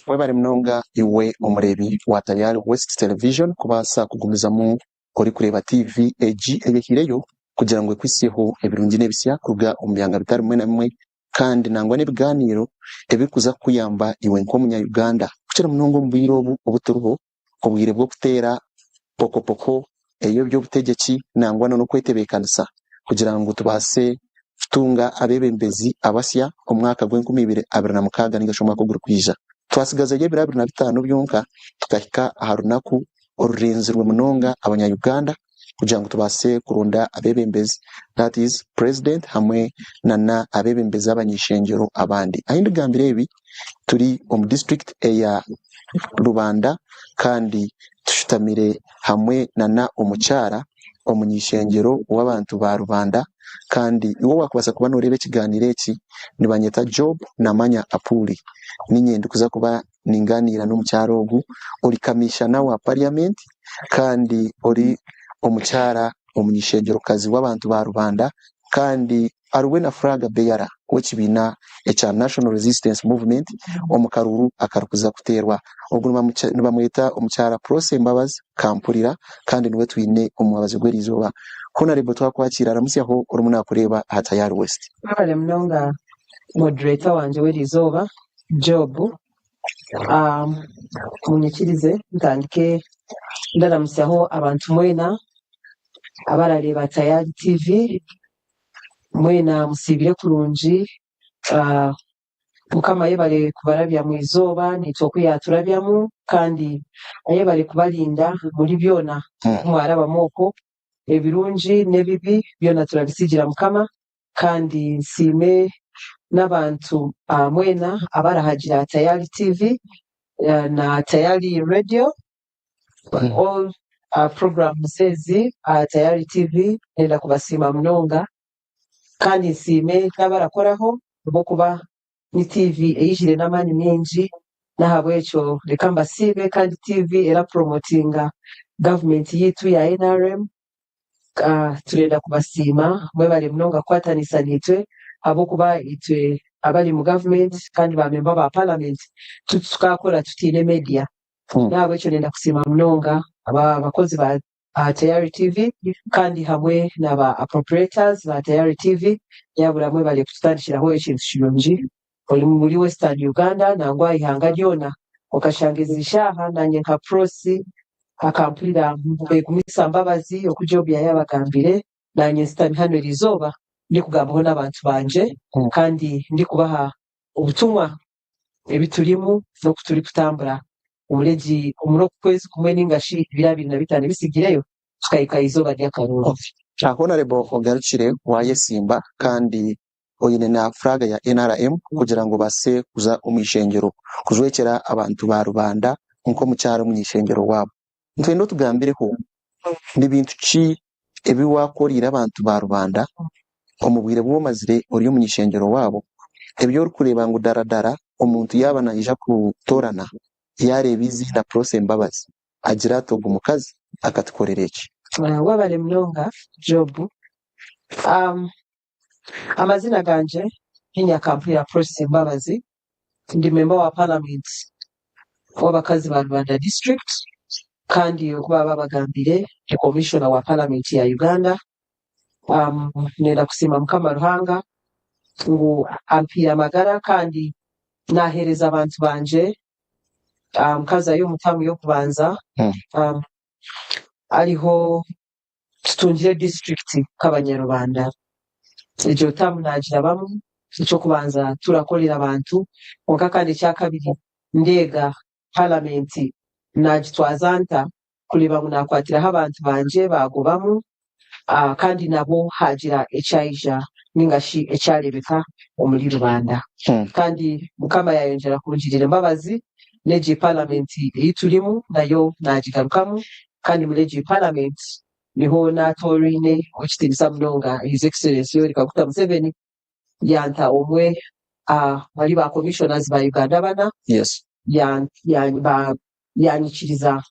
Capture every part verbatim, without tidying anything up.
Webare munonga iwe omureebi wa Tayari West Television kubaasa kugumizamu orikureeba T V egi eyehaireyo, kugira ngu ekwiseho ebirungi n'ebisya kuruga omu byanga bitari bimwe na bimwe, kandi nangwa n'ebigaaniiro ebirikuza kukuyamba iwe nk'Omunya-Uganda, kukira munonga omu bwire obu obu turiho, obwire bw'okuteera pokopoko ey'eby'obutegyeki nangwa n'okwetebeekanisa, kugira ngu tubaase kutunga abeebembezi abasya omu mwaka gw'enkumi ibiri abiri na mukaaga, ninga shi omwaka ogurikwija. Twatsigazayo ebiro abiri na bitaano byonka, tukahika aha runaku orurenzirwe munonga Abanya-Uganda, kugira ngu tubaase kuronda abeebembezi, that is, president, hamwe na, na abeebembezi abany'eishengyero abandi. Ahi ndigambira ebi, turi omu district eya Rubanda, kandi tushutamire hamwe na, na omukyara omuny'eishengyero w'abantu ba Rubanda, kandi iwe waakubaasa kuba nooreeba ekigaaniiro eki, nibanyeta Job Namanya Apuli. Niinye ndikuza kuba ningaaniira n'omukyara ogu, ori kamishana wa parliament, kandi ori omukyara omuny'eishengyero-kazi w'abantu ba Rubanda, kandi ariwe na flag bearer w'ekibiina ekya National Resistance Movement omu karuuru akarikuza kuteerwa. Ogu nibamuce-, nibamweta omukyara Prossy Mbabazi Kampurira, kandi niwe twine omu mwebembezi gw'erizooba. Honorable, twakwakiira, aramutsyaho orimu nakureeba aha Tayari West. Mwebare munonga, moderator wangye w'erizooba, Job. Ah, munyikirize ntandike ndaramutsyaho abantu mwena abarareeba Tayari T V. Mwena musiibire kurungi. Ah, Mukama ayebare kubarabyamu eizooba, naitwe oku yaturabyamu, kandi ayebare kubarinda omuri byona. Mm. Oku mwarabamu okwo, ebirungi n'ebibi, byona turabitsigira Mukama. Kandi nsiime n'abantu, ah, mwena abarahagira Tayari T V, ah, na Tayari Radio. Mm. All, ah, programs ezi, ah, Tayari T V, nenda kubasiima munonga. Kandi nsiime n'abarakoraho, ahabw'okuba ni T V eijire n'amaani maingi. N'ahabw'ekyo, reka mbasiime, kandi T V erapromotinga gavumenti yaitu ya N R M. Ah, turenda kubasiima, mwebare munonga kukwatanisa naitwe, ahabw'okuba itwe abari mu gavumenti kandi ba memba ba paramenti, tu-, tukaakora tutaine media. Mm. N'ahabw'ekyo nenda kusiima munonga aba-, abakozi ba, ah, Tayari T V, kandi hamwe n'aba appropriators ba Tayari T V, nyabura mwebare kututandikiraho ekintu kirungi. Ori muri Western Uganda, nangwa ihanga ryona. Okashanga ezi shaaha, nanye nka Prossy, akampurira, mbegumisa Mbabazi, oku Job yayabagambire, nanye nshutami hanu eri izooba, ndikugambaho n'abantu bangye, Mm. kandi ndikubaha obutumwa ebi turimu n'oku turikutambura omuri egi, omuri oku kwezi kumwe ninga shi ebiro abiri na bitaano ebisigireyo, tukahika aha izooba ry'akaruuru. Aha, Honorable, ogarukire wayesimba, kandi oine na furaga ya N R M kugira ngu obaase kuza omu ishengyero, kujwekyera abantu ba rubanda nk'omukyara omu ishengyero waabo. Nitwenda otugambireho, ni bintu ki ebi waakoreire abantu ba rubanda omu bwire bu omazire ori omu ishengyero waabo, ebi orikureeba ngu daradara omuntu yaaba naija kutoorana, yaareeba eiziina Prossy Mbabazi, agire ati, "Ogu mukazi akatukorera eki"? Ah, webare munonga, Job. Um, Amazina gangye ni Nyakampurira Prossy Mbabazi, ndi memba wa paramenti w'abakazi ba Rubanda District, kandi oku baaba babagambire, ndi komishona wa paramenti ya Uganda. Um, nenda kusiima Mukama Ruhanga ngu ampaire amagara kandi nahereza abantu bangye, um, nkazayo omu tamu y'okubanza, Mm. um, ariho tutungire disiturikiti nk'Abanyarwanda. Egyo tamu naagirabamu, eky'okubanza turakorera abantu, kwonka kandi ekyakabiri ndeega paramenti naagitwaza nta, kureeba ngu naakwatiraho abantu bangye baagobamu, ah, kandi nabo haagira ekyaija ninga shi ekyareebeka omuri rubanda. Hmm. Kandi Mukama yaayongyera kungirira embabazi, n'egi paramenti ei turimu nayo naagigarukamu, kandi muri egi paramenti niho naatooraine ow'ekitiinisa munonga, His Excellency Yoweri Kaguta Museveni, yanta omwe, ah, ahari ba commissioners ba Uganda bana. Yes. Ya-, ya-, ba-, yanyikiriza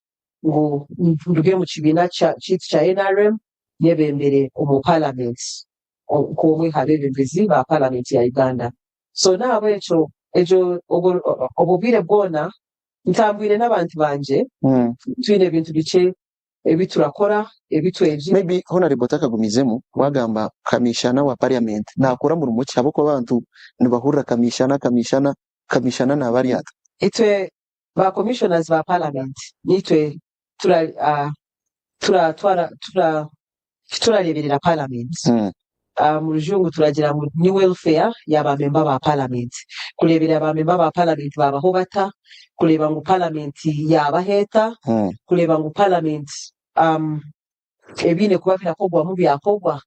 ngu nduge omu kibiina kya-, kyaitu kya N R M, nyebembere omu paramenti, o-, nk'omwe aha beebembezi ba paramenti ya Uganda. So n'ahabw'ekyo, egyo, obwo, obwo bwire bwona ntambwire n'abantu bangye, Mm. twine ebintu bikye ebi turakora, ebi twegire. Maybe Honorable otakagumizemu, wagamba kamishana wa parliament nakora murimo ki? Ahabw'okuba abantu nibahurira kamishana, kamishana, kamishana naba ari ata? Itwe ba commissioners ba parliament, nitwe tura-, ah, tura-, twara-, tura-, turareberera parliament. Mm. Ah, mu rujungu turagira ngu ni welfare ya ba memba ba parliament. Kureberera ba memba ba parliament babaho bata, kureba ngu parliament yabaha eta, Mm. kureba ngu parliament, um, ebiine kuba birakogwamu byakorwa,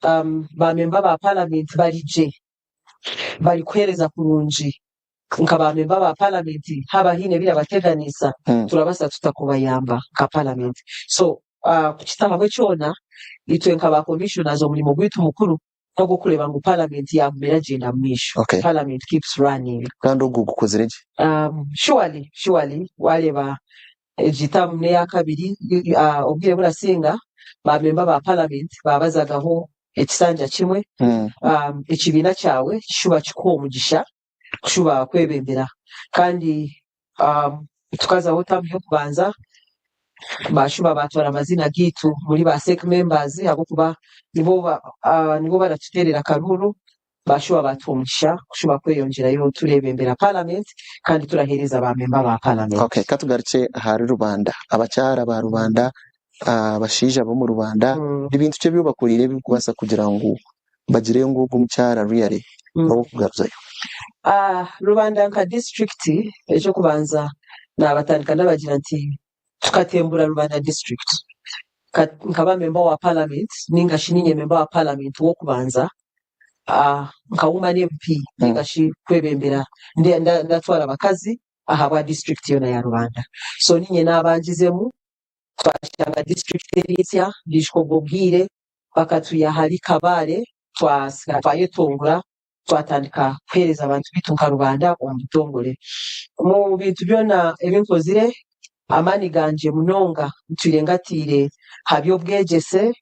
um, ba memba ba parliament bari gye, bari kuhereza kurungi. Nka ba memba ba parliament, haba haine ebirabateganisa, Mm. turabasa tuta kubayamba nka parliament? So, ah, kukitaho kyona, itwe nka ba commissioners, omurimo gwaitu mukuru n'ogw'okureba ngu parliament yaguma eragenda mu maisho. Okay. Parliament keeps running. Kandi ogu gukozire gye? Um, surely, surely, wareba egi term n'eya kabiri, y-, y-, ah, obwire burasinga, ba memba ba parliament babazagaho ekisanja kimwe, Mm. um, ekibiina kyawe kishuba kikuha omugisha kushuba kwebembera. Kandi, um, tukazaho term y'okubanza, bashuba batwara amazina gaitu muri ba sec members, ahabw'okuba nibo ba-, ah, nibo baratuterera akaruuru, bashuba batuha omugisha kushuba kweyongyerayo turebembera parliament kandi turahereza ba memba ba parliament. Okay, katugarukye ahari rubanda, abakyara ba rubanda, ah, abashaija b'omu rubanda, Mm. ni bintu ki ebi bakoreire ebirikubaasa kugira ngu bagire ngu ogu omukyara really Mm. ow'okugaruzayo? Ah, rubanda nka district, eky'okubanza nabatandika nabagira nti tukatembura rubanda district. Ka-, nkaba memba wa parliament, ninga shi ninye memba wa parliament w'okubanza, ah, nka woman M P, Mm. ninga shi kwebembera, nde-, nda-, ndatwara abakazi ahabwa district yoona ya rubanda. So ninye nabangizemu, twashanga district eri nsya, bijuka obwo bwire, bakatuya ahari Kabale, twasiga twayetongora, twatandika kuhereza abantu baitu nka rubanda omu butongore. Omu bintu byona ebi nkozire, amaani gangye munonga ntwire ngataire aha by'obwegyese,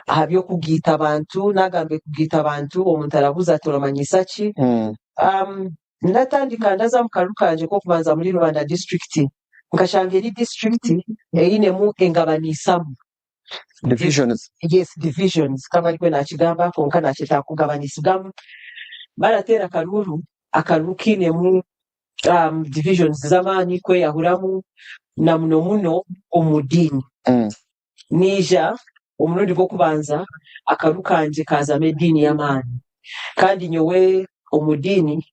aha by'okugaita abantu, nagambe kugaita abantu, omuntu arabuuza ati, "Oramanyisa ki?" Mm. Um, natandika ndaza omu karuru kangye k'okubanza muri Rubanda district, nkashanga eri district einemu engabanisamu. Divisions. Yes, divisions. Kaba arikwe nakigamba, kwonka nakyeta kugabanisigamu. Barateera akaruru, akaruru kainemu, um, divisions z'amaani, kweyahuramu, na muno muno omu diini. Mm. Naija omurundi gw'okubanza, akaruru kangye kazamu ediini y'amaani. Kandi nyowe omu diini,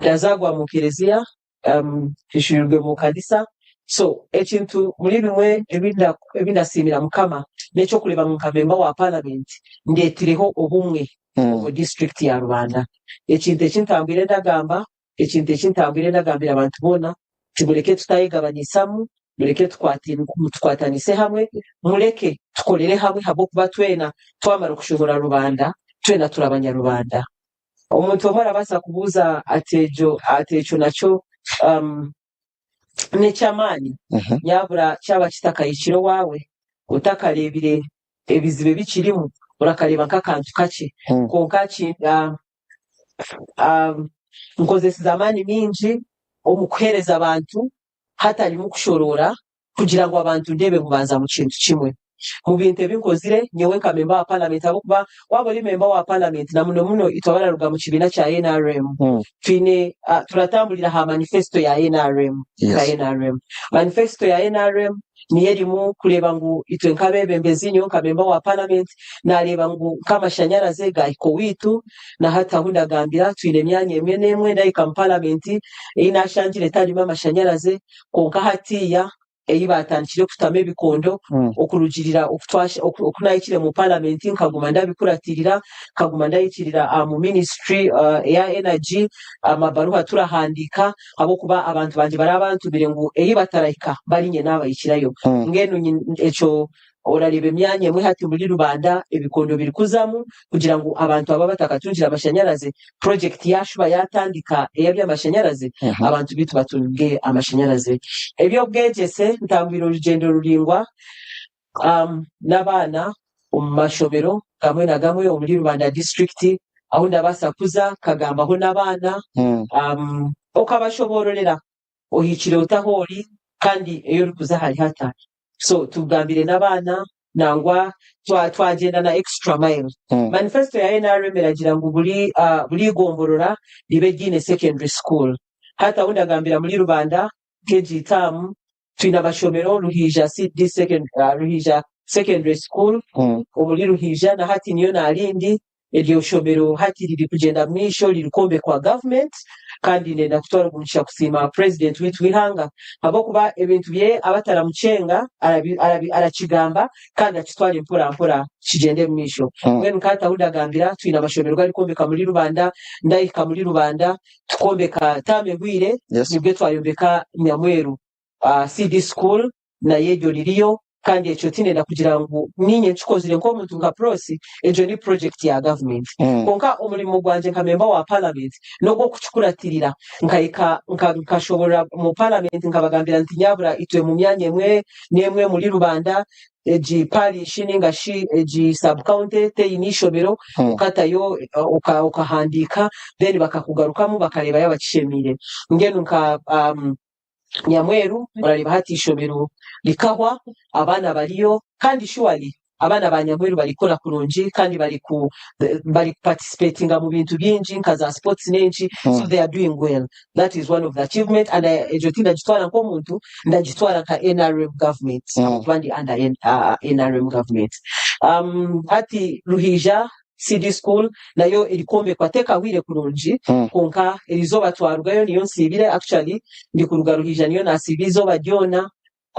ndazaagwa omu kereziya, um, nshurirwe mu kanisa. So, ekintu muri bimwe ebi nda-, ebi ndasiimira Mukama, n'eky'okureeba ngu nka memba wa parliament, ndetireho obumwe Mm. omu district ya Rubanda. Ekintu eki ntambwire ndagamba, ekintu eki ntambwire ndagambira abantu boona, nti mureke tutayegabanisamu, mureke tukwati-, tukwatanise hamwe, mureke tukorere hamwe, habw'okuba twena twamara okushobora Rubanda, twena turi Abanyarubanda. Omuntu omwe arabaasa kubuuza ati, "Egyo, ati, ekyo nakyo, um, n'eky'amaani?" Mhm. Yabura kyaba kitakahikire owaawe, otakareebire ebizibu ebikirimu, orakareeba nk'akantu kakye. Mm. Kwonka ki-, ah, ah, nkozesize amaani maingi omu kuheereza abantu hatarimu kushoroora, kugira ngu abantu ndeebe ngu banza mu kintu kimwe. Mu bintu ebi nkozire, nyowe nka memba wa parliament, ahabw'okuba waaba ori memba wa parliament, na muno muno itwe abararuga mu kibiina kya N R M, Mm. twine, ah, turatamburira aha manifesto ya N R M, Yes. ya N R M. Manifesto ya N R M niyo erimu kureeba ngu itwe nk'abeebembezi, nyowe nka memba wa parliament, nareeba ngu nk'amashanyarazi gahika owaitu, na hati ahu ndagambira, twine emyanya emwe n'emwe ndahika mu parliament ei nashangire etarimu amashanyarazi, kwonka hatiya ei batandikire kutamu ebikondo, Mm. okurugirira oku twasha-, oku, oku nahikire mu parliament, nkaguma ndabikuratirira, nkaguma ndahikirira, ah, mu ministry, ah, eya energy, amabaruha turahandiika, ahabw'okuba abantu bangye baraba bantumire ngu ei batarahika, bari inye nabahikirayo. Mm. Mbwenu nyi-, ekyo orareeba emyanya emwe hati muri Rubanda ebikondo biri kuzamu kugira ngu abantu aba batakatungire amashanyarazi, project yashuba yatandika eya by'amashanyarazi, Mhm. abantu baitu batunge amashanyarazi. Eby'obwegyese ntambwire orugyendo ruraingwa, um, n'abaana omu mashomero gamwe na gamwe omuri Rubanda district, ahu ndabaasa kuza nkagambaho n'abaana, mm, um, okabashoboororera, ohikire ota ahu ori, kandi ei orikuza hari hata. So tugambire n'abaana, nangwa twa-, twagyenda na extra mile. Mm. Manifesto ya N R M eragira ngu buri, ah, buri igomborora ribe ryine secondary school. Hati ahu ndagambira muri Rubanda, K G Tamu, twine amashomero, Ruhija C D Second-, ah, Ruhija Secondary School, mm, omuri Ruhija, na hati niyo narindi, eryo shomero hati riri kugyenda mu maisho, riri kwombekwa government, kandi nenda kutwara ogu mugisha kusiima President waitu w'eihanga, ahabw'okuba ebintu bye abataramucenga, arabi-, arabi-, arakigamba, kandi akitware mpora mpora kigyende mu maisho. Mm. Mbwenu nka hati ahu ndagambira, twine amashomero gari kwombeka muri Rubanda, ndahika muri Rubanda, tukombeka tamu ehwire, yes, nibwo twayombeka Nyamweru, ah, C D School, nayo eryo ririyo, kandi ekyo tinenda kugira ngu ninye nkikozire nk'omuntu nka Prossy, egyo ni project ya government. Mm. Kwonka omurimo gwangye nka member wa parliament n'ogw'okukikuratirira, nkahika, nka-, nkashoborora mu parliament nkabagambira nti, "Nyabura itwe mu myanya emwe n'emwe muri Rubanda, egi parish ninga shi egi sub county teyine ishomero," mm, okatayo, oka-, okahandiika, then bakakugarukamu bakareeba yaba kishemeire. Mbwenu nka, um, Nyamweru, orareeba hati ishomero rikahwa, abaana bariyo, kandi surely abaana ba Nyamweru barikora kurungi, kandi bari ku-, bari kuparticipatinga mu bintu bingi, nka za sports n'enki, so, mm, they are doing well. That is one of the achievement, and I, egyo tindagitwara nk'omuntu, ndagitwara nka N R M government, mm, ahabw'okuba ndi under N-, ah, N R M government. Um, hati Ruhija, C D School, nayo eri kwombekwa tekahwire kurungi, mm, kwonka eri izooba twarugayo niyo nsiibire, actually, ndi kuruga Ruhija niyo nasiiba izooba ryona.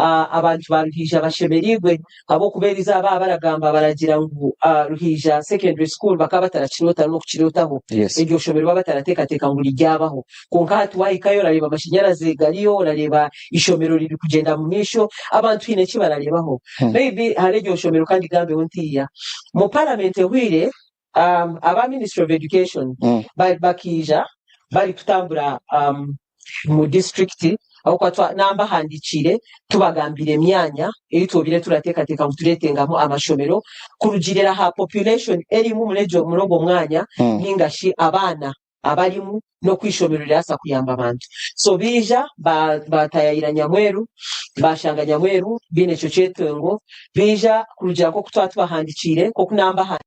Ah, abantu ba Ruhija bashemereirwe, ahabw'okuba eri izooba baragamba baragira ngu, ah, Ruhija Secondary School bakaba batarakiroota n'okukirootaho. Yes. Eryo shomero baba batarateekateeka ngu riryabaho. Kwonka hati wahikayo orareeba amashanyarazi gariyo, orareeba ishomero riri kugyenda mu maisho, abantu haine eki barareebaho. Hmm. Maybe hari eryo shomero kandi gambeho ntiya. Mu parliament ehwire, um, aba Ministry of Education, hmm, ba-, bakaija bari kutambura, um, mu district, ahabw'okuba twa-, nambahandikiire, tubagambire emyanya ei twobire turateekateeka ngu tureetengamu amashomero, kurugiirira aha population erimu muri egyo, muri ogwo mwanya, hmm, ninga shi abaana abarimu, n'oku eishomero rirabaasa kuyamba abantu. So, baija, ba-, batayayira Nyamweru, bashanga Nyamweru baine ekyo kyetengo, baija kurugira nk'oku twaba tubahandikiire, nk'oku nambaha-,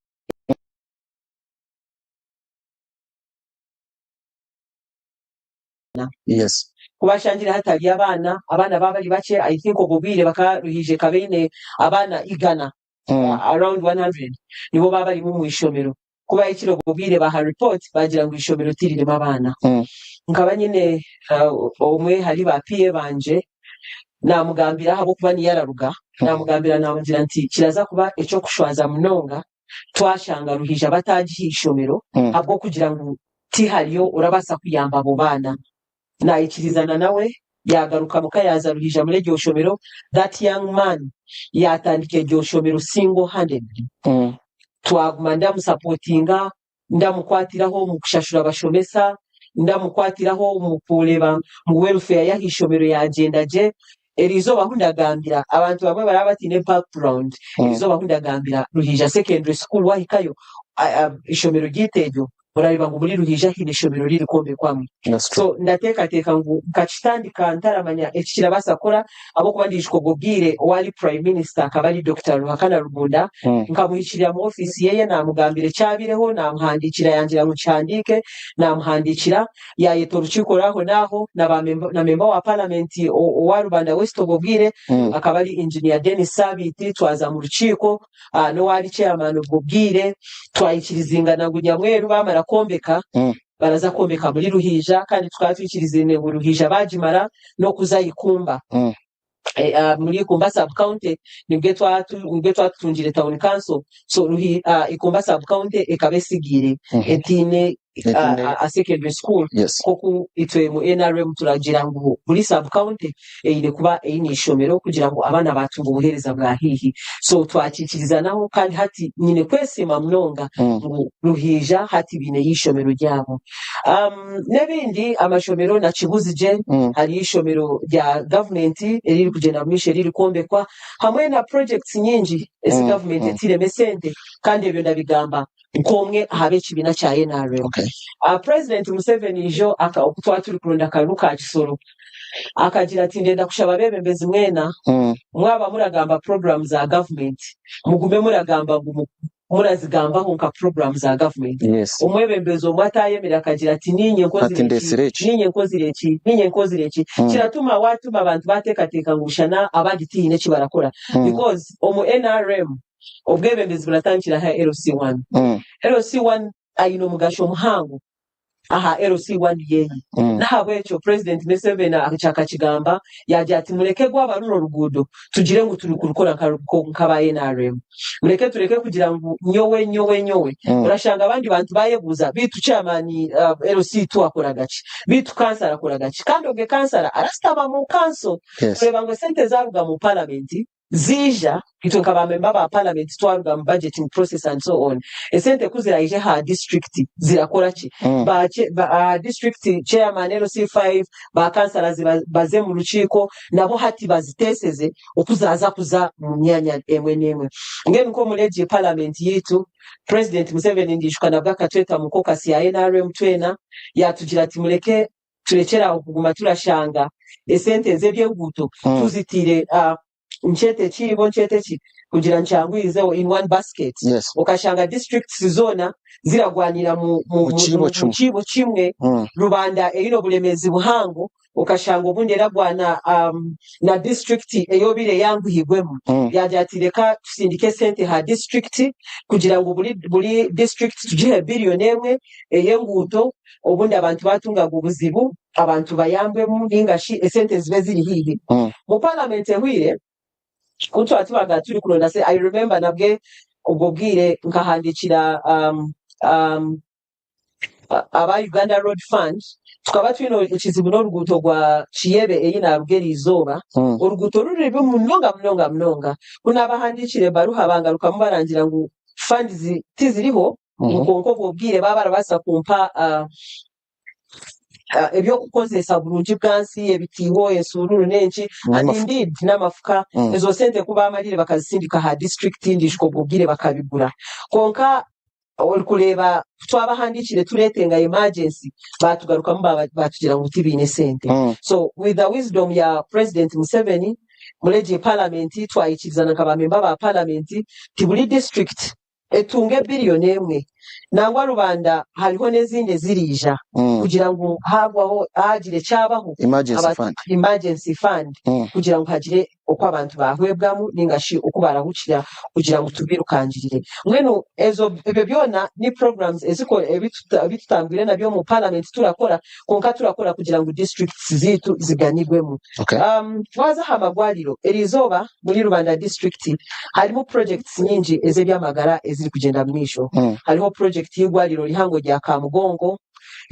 yes. Ku bashangire hatari abaana, abaana baba bari bakye, I think obwo bwire bakaba Ruhija ekaba eine abaana igana, mm, uh, around one hundred, nibo baba barimu omu ishomero. Ku bahikire obwo bwire baha report, bagira ngu eishomero tiririmu abaana. Mm. Nkaba nyine, uh, omwe hari ba P A bangye, namugambira ahabw'okuba niyo araruga, mm, namugambira, namugira nti, "Kiraza kuba eky'okushwaza munonga twashanga Ruhija batagiha eishomero, mm, ahabw'okugira ngu tihariyo orabaasa kuyamba abo baana." Naikirizana nawe, yagaruka muka, yaza Ruhija muri eryo shomero. That young man yatandika eryo shomero single handedly. Mm. Twaguma ndamusapotinga, ndamukwatiraho omu kushashura abashomesa, ndamukwatiraho omu kureeba ngu welfare y'aha ishomero yagyenda gye. Eri izooba ahu ndagambira, abantu bamwe baraba bataine background. Mm. Eri izooba ahu ndagambira, Ruhija Secondary School, wahikayo, a-, a-, ishomero ryaitu eryo, orareeba ngu muri Ruhija haine ishomero riri kwombekwamu. That's true. So, ndateekateeka ngu nkakitandika ntaramanya eki kirabaasa kukora, ahabw'okuba ndiijuka obwo bwire owari Prime Minister akaba ari Doctor Ruhakana Rugunda, mm, nkamuhikirira mu ofiisi yeye, namugambira ekyabaireho, namuhandiikira, yangira ngu nkihandiike, namuhandiikira, yayeta orukiiko rw'aho n'aho, na ba memba, na memba wa Parliament o-, owa Rubanda West obwo bwire, mm, akaba ari Engineer Dennis Sabiiti, twaza mu rukiiko, ah, n'owari chairman obwo bwire, twayikirizingana ngu Nyamweru bamara kwombeka, mm, baraza kwombeka muri Ruhija, kandi tukaba twikirizaine ngu Ruhija bagimara n'okuza Ikumba. Mm. Eh, ah, muri Ikumba sub county nibwe twatu-, nibwe twatutungire town council. So, Ruhi-, ah, Ikumba sub county ekaba esigiire, mhm, etaine, etaine, ah, ah, a secondary school. Yes. Nk'oku itwe mu N R M turagira ngu buri sub county eine kuba eine eishomero kugira ngu abaana batunga obuheereza bwa haihi. So, twakikirizanaho, kandi hati nyine kwesiima munonga, mm, ngu Ruhija hati baineyo eishomero ryabo. Um, n'ebindi, amashomero na Kibuzi gye, mm, hariyo eishomero rya gavumenti eriri kugyenda mu maisho, eriri kwombekwa, hamwe na projects nyingi ezi, mm, gavumenti, mm, etairemu esente, kandi ebyo ndabigamba nk'omwe aha b'ekibiina kya N R M. Okay. Ah, President Museveni ijo aka-, oku twaba turi kuronda akaruru ka Kisoro, akagira ati, "Ndenda kushaba abebembezi mwena, Mm. mwaba muragamba program za government, mugume muragamba ngu mu-, murazigambaho nka program za government." Yes. Omwebembezi omwe atayemera akagira ati, "Ninye nkozire Ati, eki, "Ndesire eki." ninye nkozire eki, ninye nkozire eki." Mm. Kiratuma watuma abantu batekateka ngu bushana abandi tihaine eki barakora. Mm. Because omu N R M, obwebembezi buratandikira aha L C one. Mm. L C one aine omugasho muhango aha L C one yeye. Mm. N'ahabw'ekyo President Museveni aka-, akakigamba, yagira ati, "Mureke gwaba ruri oruguudo, tugire ngu turi kurukora nka, nka, nk'aba N R M. Mureke tureke kugira ngu nyowe, nyowe, nyowe." Mm. Orashanga abandi bantu bayebuuza, "Beitu chairman, uh, L C two akoraga ki? Beitu kansara akoraga ki?" Kandi ogwe kansara arasitama mu kanso. Yes. Kureba ngu esente zaruga mu parliament, zija, itwe nka ba member ba parliament twaruga mu budgeting process and so on. Esente ku ziraije ha district, zirakora ki? Mm. Ba che-, ba, ah, district chairman L C five, ba councillors ba-, baze mu rukiiko, nabo hati baziteseze oku zaza kuza mu myanya emwe n'emwe. Mbwenu nk'omuri egi parliament yaitu, President Museveni ndijuka nabwo akatweta mu caucus ya N R M twena, yatugira ati, "Mureke turekere aho kuguma turashanga esente z'eby'enguuto, Mm. tuzitiire, ah, nkyete ki, bo nkyete ki, kugira nkyangwizeho in one basket." Yes. Okashanga districts zoona ziragwanira mu, mu, Mu mu, kiibo mu, mu kimwe. kiibo kimwe. Mm. Rubanda eine oburemeezi buhango, okashanga obundi eragwana, um, na district eyobire yanguhirwemu. Mm. Yagira ati, "Reka tusindike esente ha district kugira ngu buri, buri district tugihe billion emwe ey'enguuto, obundi abantu batungaga obuzibu, abantu bayambwemu, ninga shi esente zibe ziri haihi." Mm. Mu parliament ehwire, ku twaba tubaga turi kuronda se, I remember nabwe obwo bwire nkahandikira, um, um, a-, aba Uganda Road Fund, tukaba twine ekizibu n'oruguuto rwa Kiyebe eyi naruga eri izooba. Mm. Oruguuto ruri rubi munonga, munonga, munonga. Ku nabahandikire ebaruha, bangarukamu barangira ngu funds tiziriho, Mhm. ngu kwonka obwo bwire baba barabaasa kumpa, ah, ah, eby'okukozesa burungi bwansi, ebitiiho, ensururu n'enki, and N'amafuka. indeed, n'amafuka. Mm. Ezo sente ku bamarire bakazisindika aha district, ndijuka obwo bwire bakabigura. Kwonka, ori kureeba, ku twabahandikire turetenga emergency, batugarukamu baba-, batugira ngu tibaine sente. Mm. So, with the wisdom ya President Museveni, muri egi parliament, twayikirizana nka ba member ba parliament, ti buri district etunge billion emwe. Nangwa rubanda hariho n'ezindi ezirija, Mm. kugira ngu hagwaho, hagire ekyabaho, Emergency aba-, fund. emergency fund, Mm. kugira ngu hagire oku abantu bahwebwamu, ninga shi oku barahukira, kugira ngu tubirukangirire. Mbwenu ezo, ebyo byona ni programs eziko-, ebi tuta-, ebi tutambwire nabyo mu parliament turakora, kwonka turakora kugira ngu districts zaitu ziganirwemu. Okay. Um, twaza aha magwariro, eri izooba muri Rubanda district harimu projects nyingi ez'eby'amagara eziri kugyenda mu maisho. Mm. Hariho project y'eigwariro rihango rya Kamugongo,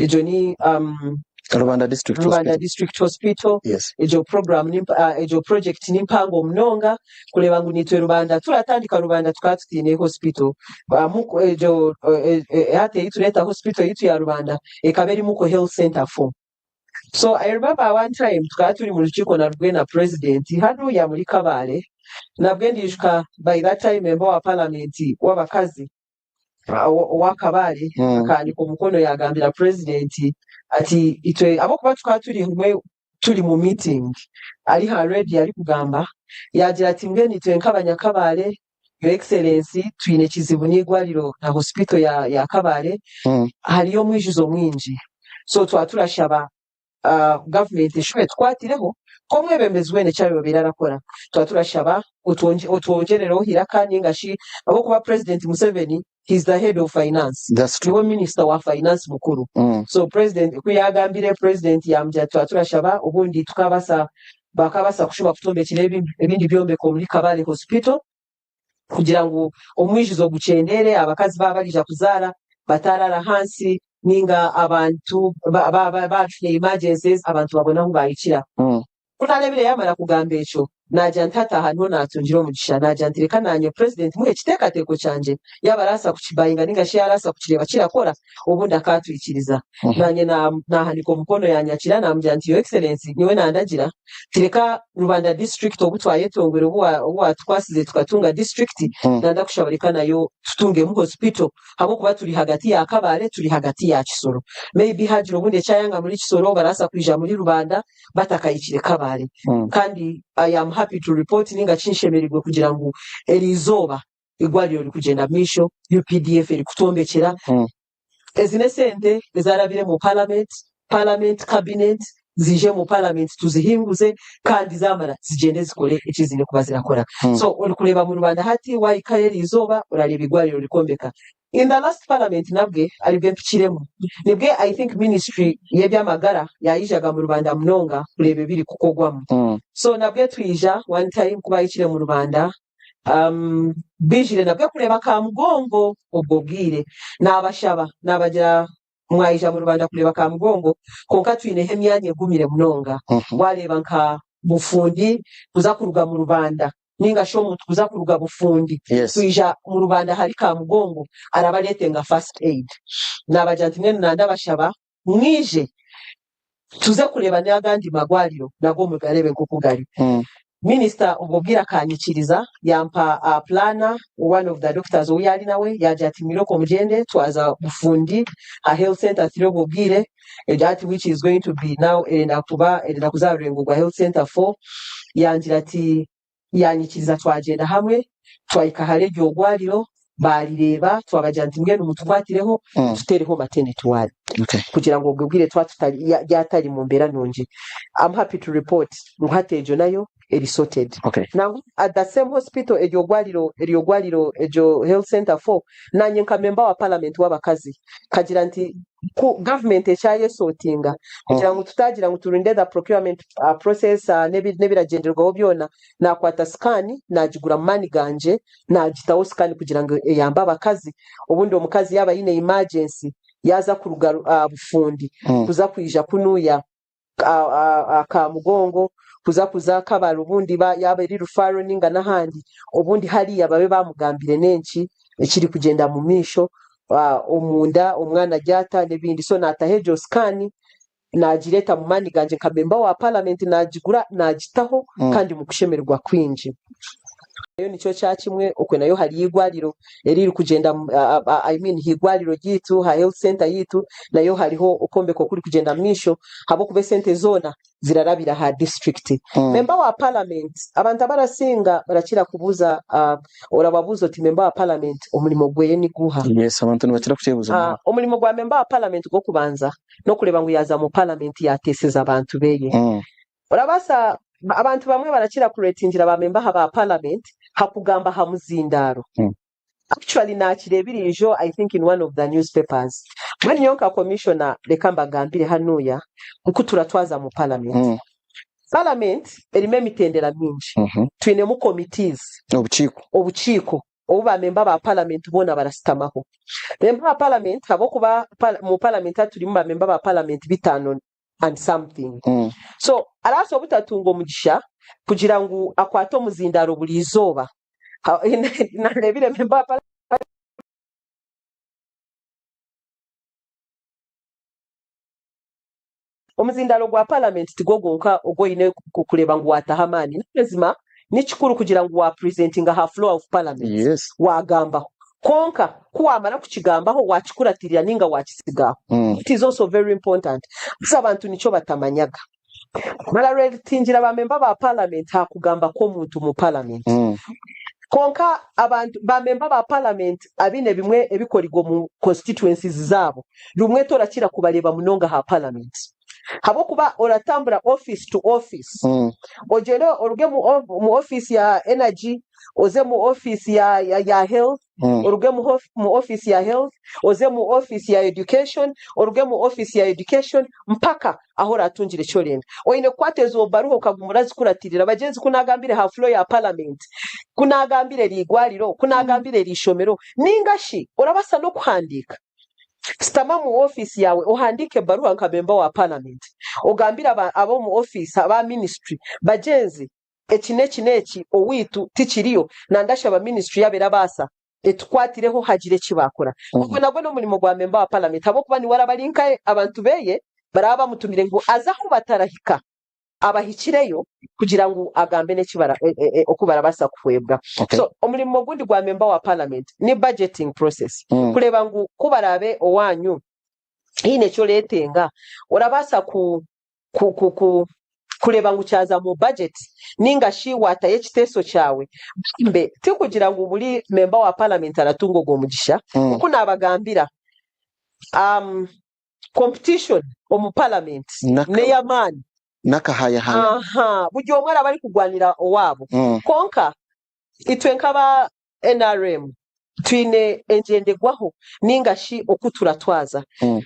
egyo ni, um, Rubanda District Rubanda Hospital. District Hospital. Yes. Egyo program ni mpa-, ah, egyo project ni mpango munonga, kureeba ngu naitwe Rubanda, turatandika Rubanda tukaba tutaine hospital. Ah, Muko, egyo, eh, eh, eh, hati eyi tureeta hospital yaitu ya Rubanda, ekaba eri Muko Health Center four. So, I remember one time tukaba turi mu rukiiko narwo na President, hanuya muri Kabale, nabwe ndijuka by that time member wa parliament w'abakazi, ah, owa, owa Kabale, Mm. akahanika omukono yagambira President ati, "Itwe, ahabw'okuba tukaba turi hamwe, turi mu meeting, ari ha radio ari kugamba," yagira ati, "Mbwenu itwe nk'Abanyakabale, Your Excellency, twine ekizibu n'eirwariro na hospital ya, ya Kabale, Mm. hariyo omwijuzo mwingi. So, twaba turashaba, ah, government eshuba etukwatireho, ku omwebembezi weena eki araabaire arakora, twaba turashaba otwongye-, otwongyerereho eiraka, ninga shi, ahabw'okuba President Museveni, he's the head of finance. That's true. Niwe minister wa finance mukuru." Mm. So, President, ku yagambire, President yamugira ati, "Twaba turashaba, obundi tukabaasa, bakabaasa kushuba kutwombekyera ebi-, ebindi byombeko omuri Kabale Hospital, kugira ngu omwijuzo gukyendeere, abakazi baba barija kuzaara, batarara hansi, ninga abantu ba, ba, ba, bafuna emergencies, abantu babone ahu bahikira." Mm. Ku narebire yamara kugamba ekyo, Naagira nti, "Hati aha niho naatungire omugisha." Naagira nti, "Reka naanye Purezidenti muhe ekiteekateeko kyangye, yaaba araasa kukibayinga, ninga shi yaaraasa kukireeba kirakora, obundi akaatwikiriza." Mhm. Naanye na-, naahanika omukono, yaanyakira, naamugira nti, "Your Excellency, nyowe naandagira, tireka Rubanda District obu twayetongwire, obu wa-, obu waatukwasize tukatunga district, Mm. nanda kushaba reka nayo tutungemu hospital, habwokuba turi hagati ya Kabale, turi hagati ya Kisoro. Maybe hagira obundi ekyayanga muri Kisoro, baraasa kwija muri Rubanda, batakahikire Kabale." Mm. Kandi I am happy to report, ninga kinshemerirwe kugira ngu eri izooba igwariro riri kugyenda mu maisho, U P D F eri kutwombekyera. Mm. Ezi n'esente ezarabire mu Parliament, Parliament, Cabinet, zije mu Parliament tuzihinguze, kandi zamara zigyende zikore eki zine kuba zirakora. Mm. So, ori kureba mu Rubanda hati, wahikayo eri izooba, orareba igwariro rikombeka. In the last Parliament nabwe, aribwe mpikiremu. Nibwe, I think, Ministry y'eby'amagara yayijaga mu Rubanda munonga kureba ebiri kukogwamu. Mm. So, nabwe twija, one time, kuba ahikire mu Rubanda, um, bijire nabwe kureba Kamugongo obwo bwire. Nabashaba, nabagira, "Mwayija mu Rubanda kureba Kamugongo, kwonka twineho emyanya egumire munonga." Mhm. Wareba nka Bufundi, kuza kuruga mu Rubanda, ninga shi omuntu kuza kuruga Bufundi, Yes. kwija mu Rubanda hari Kamugongo, araba aretenga first aid. Nabagira nti, "Mbwenu nandabashaba, mwije, tuze kureba n'agandi magwariro, nago mugarebe nk'oku gari." Mm. Minister obwo bwire akanyikiriza, yampa, uh, planner, one of the doctors ou yari nawe, yagira ati, "Mwiroko mugyende, twaza Bufundi, ha health center turi obwo bwire." That which is going to be now, erenda kuba, erenda kuza aha rurengo rwa health center four. Yangira ati, yanyikiriza, twagyenda hamwe, twahika ahari eryo gwariro, barireeba, twabagira nti, "Mbwenu mutukwatireho, Mm. tutereho maternity ward." Okay. Kugira ngu obwo bwire twa tutari, ya-, yatari mu mbeera nungi. I'm happy to report ngu hati egyo nayo eri sorted. Okay. Nangu at the same hospital, eryo gwariro, eryo gwariro, eryo health center four, nanye nka member wa parliament w'abakazi, kagira nti ku government ekyayesotinga, kugira Mm. ngu tutagira ngu turinde the procurement, uh, process, uh, n'ebi-, n'ebiragyenderwaho byona, nakwata scan, nagigura mu mani gangye, nagitaho scan kugira ngu eyambe abakazi. Obundi omukazi yaba aine emergency, yaza kuruga, uh, Bufundi, Mm. kuza kwija kunuya, a, a, a Kamugongo, kuza, kuza Kabale, obundi ba, yaba eri Rufaro ninga n'ahandi, obundi hariya babe bamugambire n'enki ekiri kugyenda mu maisho, a, omunda, omwana agyata n'ebindi. So, nataho egyo scan, nagireta mu mani gangye nka member wa parliament, nagigura, nagitaho, Mm. kandi mu kushemererwa kwingi. Nayo nikyo kya kimwe, okwe nayo hariyo igwariro eriri kugyenda mu, a, a, a, I mean, ha igwariro ryaitu, ha health center yaitu, nayo hariho okwombeka okuri kugyenda mu maisho, habwokuba esente zoona zirarabira ha district. Mm. Member wa parliament, abantu abarasinga barakira kubuuza, ah, orababuuza oti, "Member wa parliament, omurimo gweye ni guha?" Yes, abantu nibakira kukyebuuza Ah, munonga. Omurimo gwa member wa parliament gw'okubanza n'okureeba ngu yaza mu parliament yateeseza abantu beye. Mm. Orabaasa, ba-, abantu bamwe barakira kuretingira ba member ha ba parliament ha kugamba ha muzindaaro. Mm. Actually, nakireebire ijo, I think, in one of the newspapers. Mbwenu nyowe nka commissioner, reka mbagambire hanuya, nku turatwaza mu parliament. Mm. Parliament erimu emitendera mingi. Mhm. Twinemu committees. Obukiiko. Obukiiko. Obu ba member ba parliament boona barasitamaho. Member wa parliament, habwokuba par-, mu parliament hati turimu ba member ba parliament bitaano and something. Mm. So, arabaasa obutatunga omugisha kugira ngu akwate omuzindaaro buri izooba. Ha, nareebire member wa parliament. Omuzindaaro gwa parliament tigwo gwonka ogu oine ku-, kureeba ngu wataho amaani. N'amazima, ni kikuru kugira ngu wa presentinga aha floor of parliament. Yes. Wagambaho. Kwonka, ku wamara kukigambaho, wakikuratirira ninga wakisigaho. Mm. It is also very important. Kuza abantu nikyo batamanyaga. Bararetingira ba member ba parliament ha kugamba kw'omuntu mu parliament. Mm. Kwonka abantu, ba member ba parliament abaine bimwe ebikorigwa omu constituencies zaabo, rumwe torakira kubareeba munonga aha parliament. Habwokuba oratambura office to office. Mm. Ogyende oruge mu of-, mu office ya energy, oze mu office ya, ya, ya health, Mm. oruge mu hof-, mu office ya health, oze mu office ya education, oruge mu office ya education, mpaka ahu oratungire eki orenda. Oine kukwata ezo baruha okaguma orazikuratirira. Bagyenzi, ku nagambire ha floor ya parliament, ku nagambire eri igwariro, ku nagambire eri ishomero, ninga shi orabaasa n'okuhandiika. Sitama mu office yawe, ohandiike ebaruha nka member wa parliament. Ogambire aba-, ab'omu office, aba ministry, bagyenzi, eki n'eki n'eki owaitu tikiriyo, nandashaba ministry yaaba erabaasa etukwatireho hagire eki baakora. Ogwo nagwo n'omurimo gwa memba wa parliament, ahabw'okuba niwe araba ari nka abantu beye baraba bamutumire ngu aze ahu batarahika, abahikireyo kugira ngu agambe n'eki bara-, e, e, e, oku barabaasa kuhwebwa. Okay. So, omurimo gundi gwa memba wa parliament ni budgeting process. Mm. Kureeba ngu ku baraabe owaanyu haine eki oreetenga, orabaasa ku-, ku-, ku-, ku-, kureeba ngu kyaza mu budget, ninga shi waatayo ekiteeso kyawe. Mbe, tikugira ngu buri memba wa parliament aratunga ogwo mugisha. Mm. Oku naabagambira, um, competition omu parliament n'ey'amaani. N'akahayahana. Aha, buri omwe araba ari kugwanira owaabo. Mm. Kwonka, itwe nk'aba N R M, twine engyendegwaho, ninga shi oku turatwaza. Mm.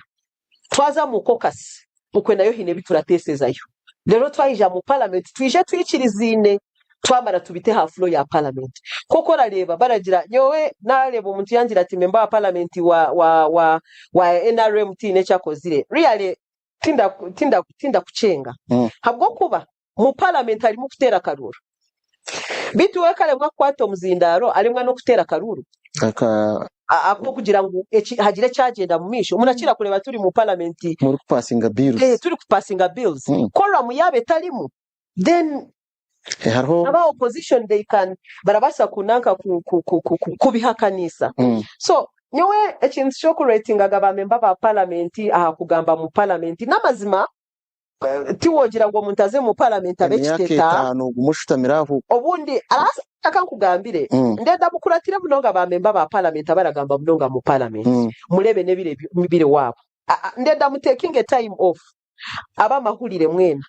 Twaza mu caucus, okwe nayo haine ebi turateesezayo. Reero twayija mu parliament, twije twikirizaine, twamara tubite aha floor ya parliament. Nk'oku orareeba, baragira, nyowe nareeba omuntu yangira ati, memba wa parliament wa, wa, wa, wa N R M tiine eki akozire. Really, tinda-, tinda-, tindakucenga. Mm. Habw'okuba mu parliament harimu kuteera akaruuru. Beitu we karemwa kukwata omuzindaaro, aremwa n'okuteera akaruuru. Aka- A-, ahabw'okugira ngu eki-, hagire ekyagyenda mu maisho. Murakira kureeba turi mu parliament. Muri kupasinga bills. Eh, turi kupasinga bills. Mm. Quorum yaaba etarimu, then Eh, hariho aba opposition, they can, barabaasa kunanka ku-, ku-, ku-, ku-, ku-, kubihakanisa. Mm. So, nyowe ekintu ky'okuratingaga ba memba ba parliament aha kugamba mu parliament, n'amazima, eh, tiwogira ngu omuntu aze mu parliament abe ekiteta. Emyaka etaano ogume oshutamire aho. Obundi, arasa-, reka nkugambire, mm, ndenda mukuratire munonga ba memba ba parliament abaragamba munonga mu parliament. Mm. Mureebe n'ebiro ebi-, biri waabo. A-, a-, ndenda mu taking a time off. Ab'amahurire mwena,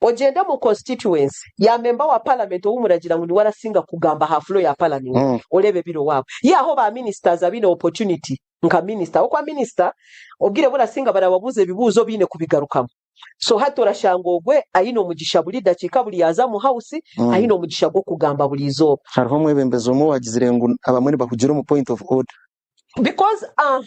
ogyende mu constituency ya memba wa parliament ou muragira ngu niwe arasinga kugamba aha floor ya parliament, mm, oreebe ebiro waabo. Yaho ba ministers abaine opportunity nka minister. Okwa minister, obwire burasinga barababuuza ebibuuzo baine kubigarukamu. So, hati orashanga ogwe aine omugisha buri dakiika, buri yaza mu house, mm, aine omugisha gw'okugamba buri izooba. Hariho omwebembezi omwe owagizire ngu abamwe nibahugire omu point of order. Because, aha,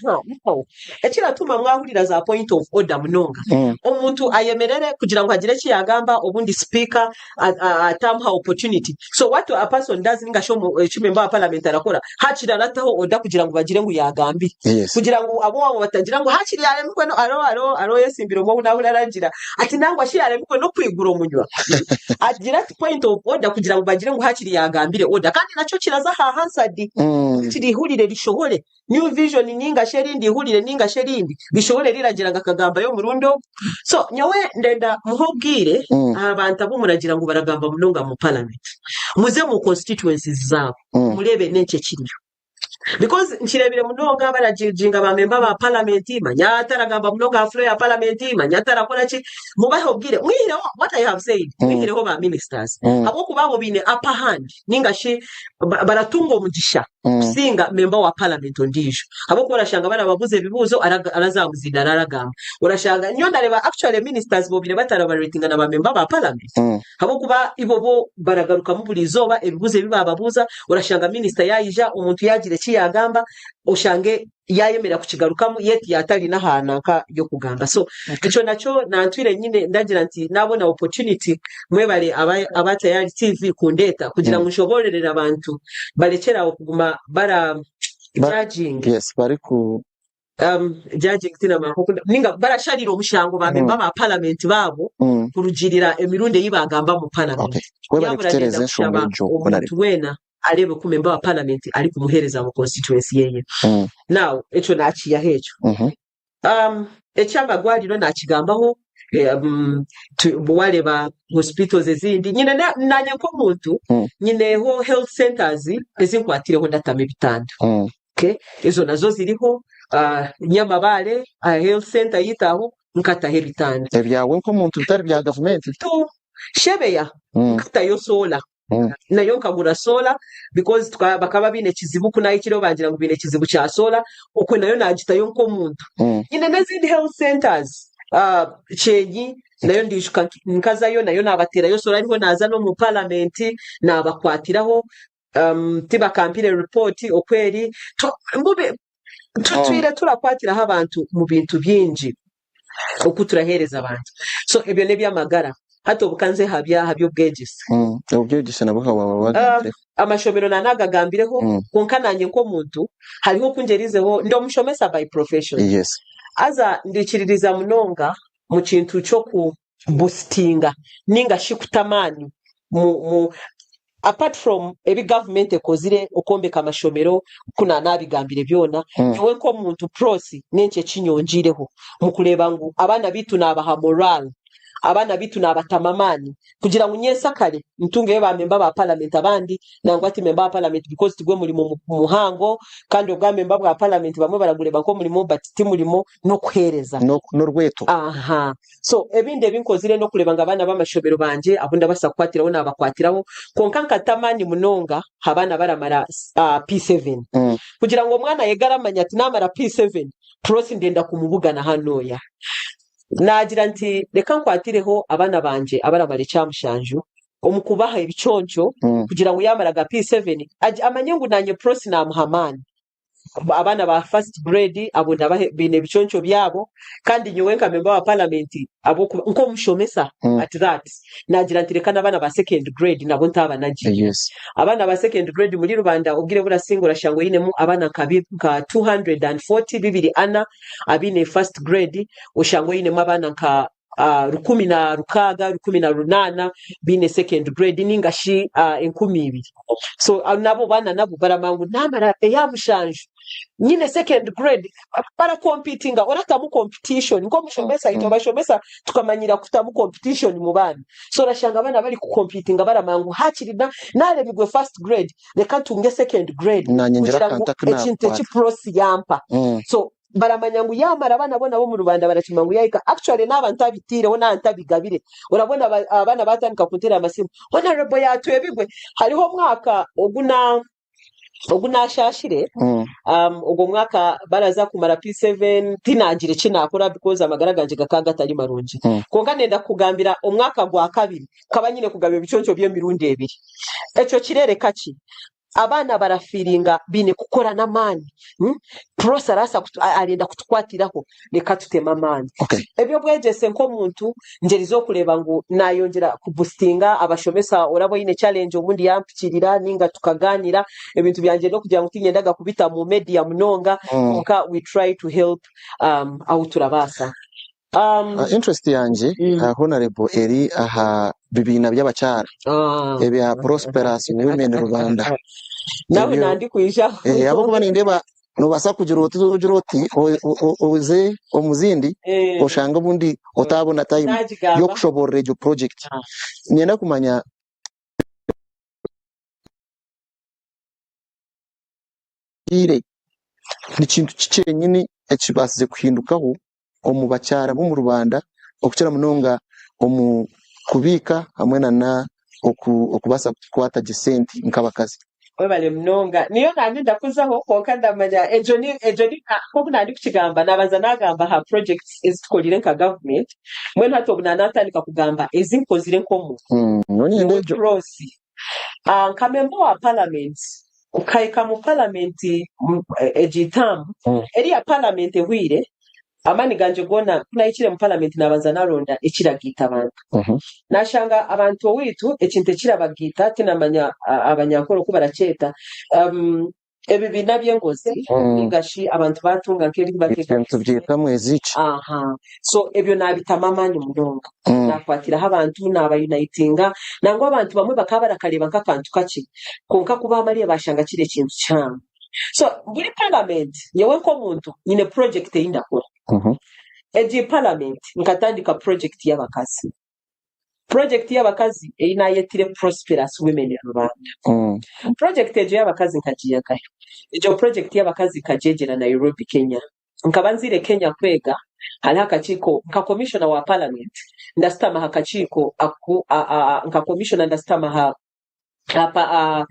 now, ekiratuma mwahurira za point of order munonga. Mm. Omuntu ayemerere kugira ngu hagire eki yagamba, obundi speaker a-, a-, atamuha opportunity. So what a person does, ninga shi omu-, eki member wa parliament arakora, hakiri arataho order kugira ngu bagire ngu yagambire. Yes. Kugira ngu abo wabo batagira ngu hakiri yaremirwe no, aro, aro, aro yesimbire omwe ahu nahurira aragira ati, nangwa shi yaremirwe no kwigura omunwa. Agira ati, point of order, kugira ngu bagire ngu hakiri yagambire order. Kandi nakyo kiraza aha Hansard. Mm. Hakiri ihurire rishohore. New Vision ninga shi erindi ihurire ninga shi erindi rishohore riragira ngu akagambayo omurundi ogu. So, nyowe ndenda muhe obwire, mm, aha bantu abu muragira ngu baragamba munonga mu parliament. Muze mu constituencies zaabo. Mm. Mureebe n'enki ekiriyo. Because nkireebire munonga barajijinga ba member ba parliament, manya ataragamba munonga aha floor ya parliament, manya atarakora ki. Mubahe obwire. Mwihireho, what I have said, mm, mwihireho ba ministers. Mm. Habw'okuba abo baine upper hand, ninga shi ba-, baratunga omugisha, mm, kusinga member wa parliament ondiijo. Habw'okuba orashanga barababuza ebibuuzo, araga-, araza aha muzindaaro aragamba. Orashanga, nyowe ndareeba actually ministers bobaire batarabaratinga na ba member ba parliament. Mm. Habw'okuba ibo bo baragarukamu buri izooba, ebibuuzo ebi bababuuza, orashanga minister yayija, omuntu yagira eki yagamba, oshange yayemera kukigarukamu, yet yatari n'aha nanka y'okugamba. So, okay, ekyo nakyo nantwire nyine, ndagira nti nabona opportunity, mwebare aba, aba Tayari T V kundeta, kugira, mm, ngu nshobororere abantu, barekere aho kuguma bara, ba-, judging. Yes, bari ku- Um, judging tina mara nk'oku nda-, ninga barasharira omushango ba, mm, member ba parliament baabo, mm, kurugirira emirundi ei bagamba mu parliament. Okay. Webare kutereza enshonga egyo, omuntu weena areebe ku member wa parliament ari kumuhereza mu constituency yeye. Mm. Now, ekyo nakiyaho ekyo. Mhm. Um, eky'amarwariro nakigambaho, eh, um, tu-, wareba hospitals ezindi. Nyine na-, nanye nk'omuntu, mm, nyineho health centers ezi nkwatireho ndatamu ebitanda. Mm. Okay? Ezo nazo ziriho, ah, Nyamabare, ah, health center yitaho, nkataho ebitanda. Ebyawe nk'omuntu bitari bya gavumenti? Tu, Shebeya, mm, nkatayo solar. Mm. Nayo nkagura solar, because twa-, bakaba baine ekizibu, ku nahikire bangira ngu baine ekizibu kya solar, okwe nayo nagitayo nk'omuntu. Mm. Nyine n'ezindi health centers, ah, Kyenyi, nayo ndijuka nk-, nkazayo, nayo nabaterayo solar, niho naza n'omu parliament, nabakwatiraho, um, tibakampire report okweri. Tu-, mube, tutwire, mm, turakwatiraho abantu mu bintu bingi. Oku turahereza abantu. So, ebyo n'eby'amagara. Hati obu ka nze aha bya-, aha by'obwegyese. Mm. Obubyegyese nabwo ka waba wagambireho? Amashomero na nagagambireho, Mm. kwonka nanye nk'omuntu, hariho oku ngyerizeho, ndi omushomesa by profession. Yes. Haza ndikiririza munonga mu kintu ky'oku boostinga, ninga shi kuta amaani mu, mu, apart from ebi gavumenti ekozire, okwombeka amashomero, ku na nabigambire byona, Mm. nyowe nk'omuntu prosi, nenki ekinyongireho mu kureeba ngu abaana baitu nabaha moral, abaana baitu nabatamu amaani, kugira ngu nyensa kare ntungeyo ba memba ba parliament abandi, nangwa ti memba wa parliament because tigwe murimo mu-, muhango, kandi obwa memba bwa parliament bamwe baragureeba nk'omurimo, but ti murimo, n'okuheereza. No-, n'orweto. Aha. So, ebindi ebi nkozire n'okureeba ngu abaana b'amashomero bangye abu ndabaasa kukwatiraho, nabakwatiraho. Kwonka nkata amaani munonga aha baana baramara, ah, P seven. Mm. Kugira ngu omwana ayege aramanya ati, "Namara P seven, prosi ndenda kumubugana hanoya." Nagira nti, "Reka nkwatireho abaana bangye abaramara ekyamushanju, omu kubaha ebiconco, Mm. kugira ngu yamaraga P seven, agi-, amanye ngu nanye prosi namuha amaani." Abaana ba first grade, abo ndabahe-, baine ebiconco byabo, kandi nyowe nka memba wa parliament, abo ku-, nk'omushomesa, Mm. at that, nagira nti, "Reka n'abaana ba second grade nabo ntaba nagiire." Yes. Abaana ba second grade muri Rubanda, obwire burasinga orashanga oinemu abaana nka bi-, nka two hundred and forty, bibiri ana, abaine first grade, oshanga oinemu abaana nka, ah, rukumi na rukaaga, rukumi na runaana, baine second grade, ninga shi, ah, enkumi ibiri. So, ah, nabo baana nabo baramanya ngu namara eya mushanju, nyine second grade, bara competinga, oratamu competition. Nk'omushomesa, itwe Mm. abashomesa tukamanyira kutamu competition mu baana. So, orashanga abaana bari ku competinga, baramanya ngu hakiri na, naremirwe first grade, reka ntunge second grade, Nanye ngira kugira ngu akantu aku ekintu eki nakwata. Prosi yampa. Mm. So, baramanya ngu yamara abaana boona b'omu Rubanda barakimanya ngu yahika. Actually, naba ntabitiireho, naba ntabigabireho. Orabona aba-, abaana batandika kuntera amasimu, "Honorable, yatwebigwe." Hariho omwaka ogu na-, ogu nashashire, Mm. um, ogwo mwaka baraza kumara P seven, tinagira eki nakora because amagara gangye gakaba gatari marungi. Mm. Kwonka nenda kugambira omwaka gwa kabiri, nkaba nyine kugaba ebiconco by'emirundi ebiri. Ekyo kirereka ki? Abaana barafiringa baine kukora n'amaani. Hmm? Prosi arasa kutu-, a-, arenda kutukwatiraho, reka tuteme amaani. Okay. Eby'obwegyese nk'omuntu, ngyerize okureeba ngu nayongyera kuboostinga abashomesa, oraba oine challenge obundi yampikirira, ninga tukagaanira, ebintu byangye n'okugira ngu tinyendaga kubita mu media munonga, Mm. kwonka we try to help, um, ahu turabaasa. Um, Ah, interest yangye, Mm. ah, Honorable, eri aha bibiina by'abakyara, ah. ebya Prosperous Women Rubanda. Nawe Ebyo, nandi kwijaho. Eh, ahabw'okuba nindeeba nobaasa kugira oti, ogira oti, o-, o-, o-, oze omu zindi, Eh. oshange obundi otabona time Nagigamba. Y'okushoborora egyo project. Ah. Nyenda kumanya ire, ni kintu ki kyenyini ekibaasize kuhindukaho omu bakyara b'omu Rubanda, okukira munonga omu kubiika hamwe na, na oku-, okubaasa kukwata gye sente nk'abakazi? Webale munonga. Niyo nandi ndakuzaho, kwonka ndamanya, egyo ni, egyo ni, ah, nk'oku nandi kukigamba, nabanza nagamba aha projects ezi tukorire nka government. Mbwenu hati obu nanatandika kugamba ezi nkozire nk'omuntu. Mm, nonyenda egyo. Prosi. Ah, nka member wa parliament, nkahika mu parliament, mm, e-, egi term, mm, eriya parliament ehwire, amaani gangye goona, ku nahikire mu parliament, nabanza naronda ekiragiita abantu. Mhm. Nashanga abantu owaitu, ekintu ekirabagiita, tinamanya, a-, Abanyankore oku barakyeta, um, ebibiina by'engozi, mm, ninga shi abantu batunga nk'ebi bateeka. Ebintu byetamu eziki. Aha. So, ebyo nabitamu amaani munonga. Mm. Nakwatiraho abantu, nabayunitinga, nangwa abantu bamwe bakaba barakareeba nk'akantu kakye, kwonka ku bamariire bashanga kiri ekintu kihango. So, buri parliament, nyowe nk'omuntu, nyine project ei ndakora. Mhm. Egi parliament, nkatandika project y'abakazi. Project y'abakazi ei nayetire Prosperous Women Rubanda. Mm. Project egyo y'abakazi nkagiyagayo. Egyo project y'abakazi nkagyegyera Nairobi, Kenya. Nkaba nzire Kenya kwega, hariho akakiiko, nka commissioner wa parliament, ndashutama aha kakiiko aku, a, a, a, nka commissioner ndashutama aha, apa, a,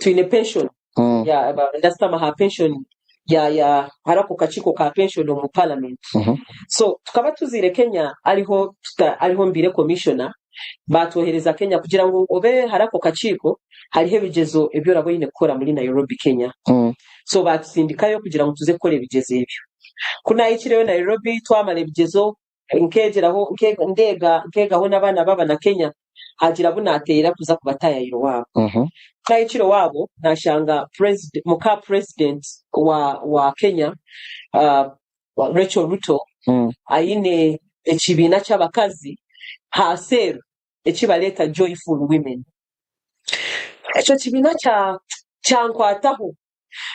twine pension. Mm. Ya, ba, ndashutama aha pension ya, ya, hari ako kakiiko ka pension omu parliament. Mhm. So, tukaba tuzire Kenya, ariho tuta-, ariho mbaire commissioner, batwohereza Kenya kugira ngu obe hari ako kakiiko, hariho ebigyezo ebi oraba oine kukora muri Nairobi, Kenya. Mm. So, batusindikayo kugira ngu tuze kukora ebigyezo ebyo. Ku nahikireyo Nairobi, twamara ebigyezo, nkegeraho, nke-, ndega, nkegaho n'abaana b'Abanyakenya, hagira abu nateera kuza kubatayayira owaabo. Mhm. Kutayayira owaabo, nashanga president, muka president wa, wa Kenya, ah, wa Rachel Ruto, Mm. aine ekibiina ky'abakazi ha Cell eki bareta Joyful Women. Ekyo kibiina kya-, kyankwataho.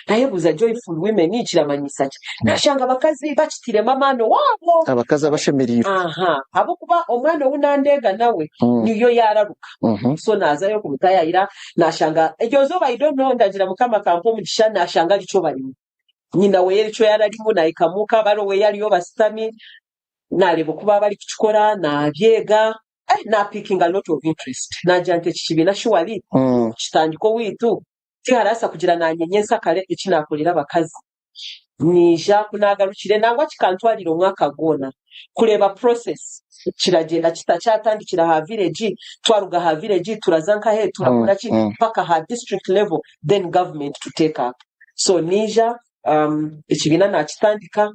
Nayebuuza, Joyful Women kiramanyisa ki? Mm. Nashanga abakazi bakitiremu amaani owaabo. Abakazi abashemereirwe. Aha. Ahabw'okuba omwana ou nandega nawe, Mm. niyo yararuka. Mhm. So, nazayo kumutayayira, nashanga, eryo zoba, I don't know, ndagira Mukama akampa omugisha, nashanga arikyo barimu. Nyina we erikyo yararimu, nahika muka, bari owe yariyo basitami, nareba oku baba bari kukikora, nabyega, eh, na picking a lot of interest. Nagira nti, "Eki kibiina surely Mm. kitandika owaitu, tiharaasa kugira nanye nyensa kare eki nakorera abakazi." Nija ku nagarukire, nangwa kikantwarira omwaka gwona kureba process kiragyenda kita, kyatandikira aha village, twaruga aha village, turaza nkahe, turakora Mm, ki, mm. mpaka aha district level, then government to take up. So, nija, um, ekibiina nakitandika,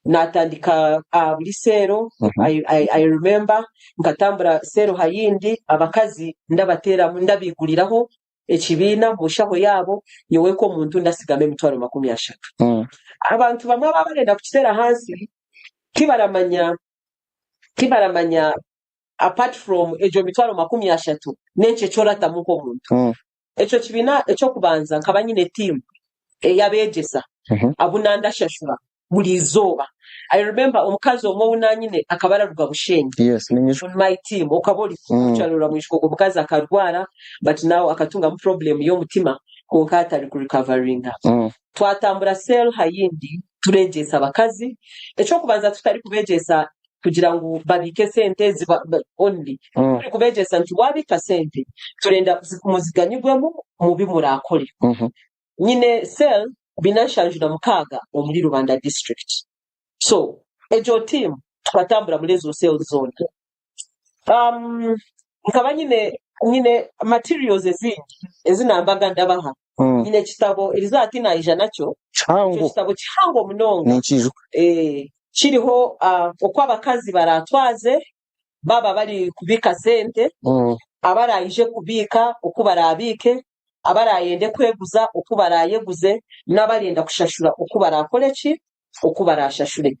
natandika aha buri seero, Mhm. I, I, I remember, nkatambura seero ha yindi, abakazi ndabateramu, ndabiguriraho ekibiina mu nshaho yaabo, nyowe nk'omuntu ndatsigamu emitwaro makumi ashatu. Mm. Abantu bamwe ababa barenda kukitera ahansi, tibaramanya, tibaramanya, apart from egyo mitwaro makumi ashatu, n'enki eki oratamu nk'omuntu. Mm. Ekyo kibiina eky'okubanza, nkaba nyine team ey'abegyesa, Mhm. abu nandashashura buri izooba. I remember omukazi omwe ou nanyine akaba araruga Bushenyi. Yes, ninyijwa. On my team, okaba ori Mm. kucarura mu ishwa, omukazi akarwara, but now akatungamu problem y'omutima, kwonka atari kurecoveringa. Mm. Twatambura cell ha yindi, turegyesa abakazi. Eky'okubanza tutari kubegyesa kugira ngu babiike sente ziba, ba, only. Mm. Turi kubegyesa nti wabika sente, turenda zi-, muziganyirwemu mu bi murakore. Mhm. Nyine cell bina nshanju na mukaaga omuri Rubanda District. So, egyo team tukatambura muri ezo cell zoona. Um, nkaba nyine, nyine materials ezindi ezi nambaga ndabaha. Mm. Nyine ekitabo, eri izooba tinaija nakyo. Kihango. Ekyo kitabo kihango munonga. Ninkiijuka. Eh, kiriho, ah, oku abakazi baratwaze, baba bari kubika sente, Mm. abaraije kubika, oku barabiike, abarayende kweguza, oku barayeguze, n'abarenda kushashura, oku barakore ki, oku barashashure.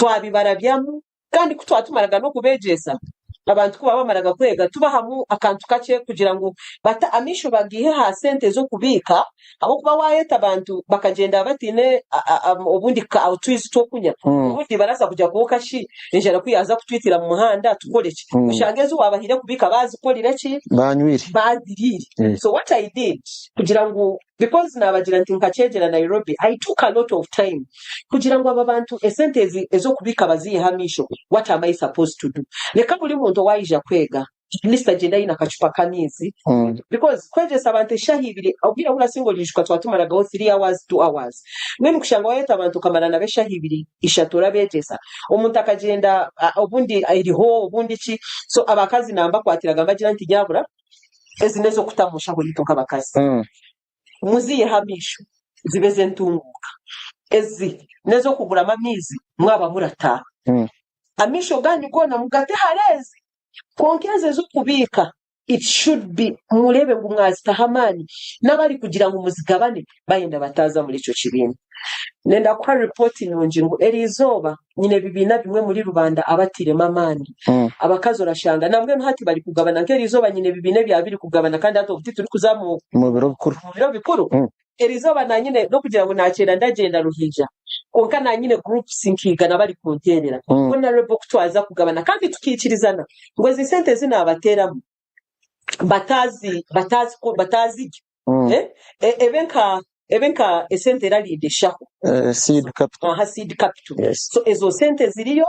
Twabibarabyamu, kandi ku twatumaraga n'okubegyesa, abantu ku baba bamaraga kwega, tubahamu akantu kakye kugira ngu bata-, amaisho bagiihe aha sente z'okubiika, ahabw'okuba wayeta abantu bakagyenda bataine, a, a, a, obundi ka, otwizi tw'okunywa, Mm. obundi baraza kugya kwoka shi, enjara ku yaza kutwitira mu muhanda, tukore ki? Mm. Oshange ezi wabahaire kubiika bazikorire ki? Banywire. Baziriire. Eh. So what I did, kugira ngu, because nabagira nti nkakyegyera Nairobi, I took a lot of time kugira ngu aba bantu esente ezi, ez'okubiika baziiheho amaisho, what am I supposed to do? Reka buri muntu owayija kwega, at least agyende aine akacupa k'amaizi. Mm. Because kwegyesa abantu eshaha ibiri, obwire obu orasinga oriijuka twatumaragaho three hours, two hours. Mbwenu kushanga wayeta abantu okamara nabo eshaha ibiri, ishatu orabegyesa. Omuntu akagyenda, a, obundi eriho, obundi ki. So, abakazi nambakwatiraga mbagira nti, "Nyabura, ezi n'ez'okuta mu nshaho yaitu nk'abakazi." Mm. Muziiheho amaisho, zibe ez'entunguuka. Ezi n'ez'okuguramu amaizi, mwaba murataaha. Mm. Amaisho ganyu goona mugate hare ezi. Kwonka ezi ez'okubiika, it should be, mureebe ngu mwazitaho amaani. N'abari kugira ngu muzigabane, bayenda bataaza muri ekyo kibiina. Nenda kuha ripooti nungi ngu eri izooba nyine ebibiina bimwe muri Rubanda abatairemu amaani. Mm. Abakazi orashanga, na mbwenu hati bari kugabana, nk'eri izooba nyine ebibiina ebyaba biri kugabana, kandi hati obu titurikuza mu, Mu biro bikuru. mu biro bikuru. Mm. Eri izooba nanyine, n'okugira ngu nakyenda ndagyenda Ruhija. Kwonka nanyine groups nka igana bari kunteerera. Mm. Honourable, ku twaza kugabana, kandi tukaikirizana ngu ezi sente ezi nabateeramu, batazi-, batazi-, batazirya. Mm. Eh? E-, ebe nka, ebe nka esente erarinda eshaho. Eh, seed capital. Aha, seed capital. Yes. So, ezo sente ziriyo,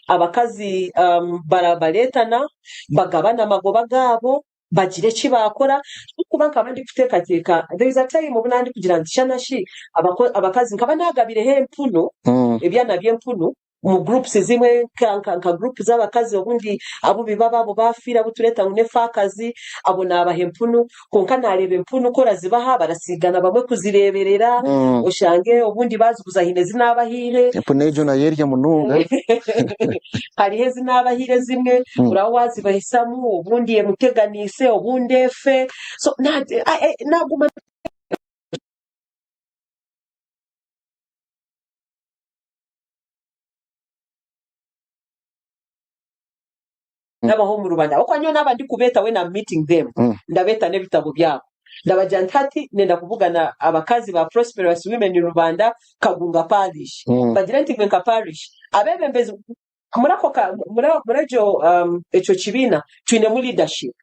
abakazi, um, bara-, baretana, bagabana amagoba gabo, bagire eki bakora. Kuba nkaba ndi kutekateka, there is a time obu nandi kugira nti, "Shana shi, abako-, abakazi," nkaba nagabireho empunu, Mm. ebyana by'empunu, omu groups zimwe, nka, nka, nka group z'abakazi, obundi abu biba baabo bafiire, abu tureeta ngu n'efaakazi, abo naabaha empunu, kwonka naareeba empunu ku orazibaha, barasiigana bamwe kuzireeberera, Mm. oshange obundi baaziguza haine ezi naabahaire. Empunu egyo nayo erya munonga. Hariho ezi naabahaire zimwe, Mm. oraba waazibahisamu, obundi emuteganiise, obundi efe. So, na-, a-, e-, naaguma Mm. Nabaho omu rubanda. Ahabw'okuba nyowe naaba ndikubeeta when I'm meeting them, Mm. ndabeeta n'ebitabo byabo. Ndabagira nti, "Hati nenda kubugana abakazi ba Prosperous Women in Rubanda, Kagunga Parish." Mm. Bagire nti, "Mwe nka parish, abebembezi, muri ako ka-, muri, muri egyo, um, ekyo kibiina, twinemu leadership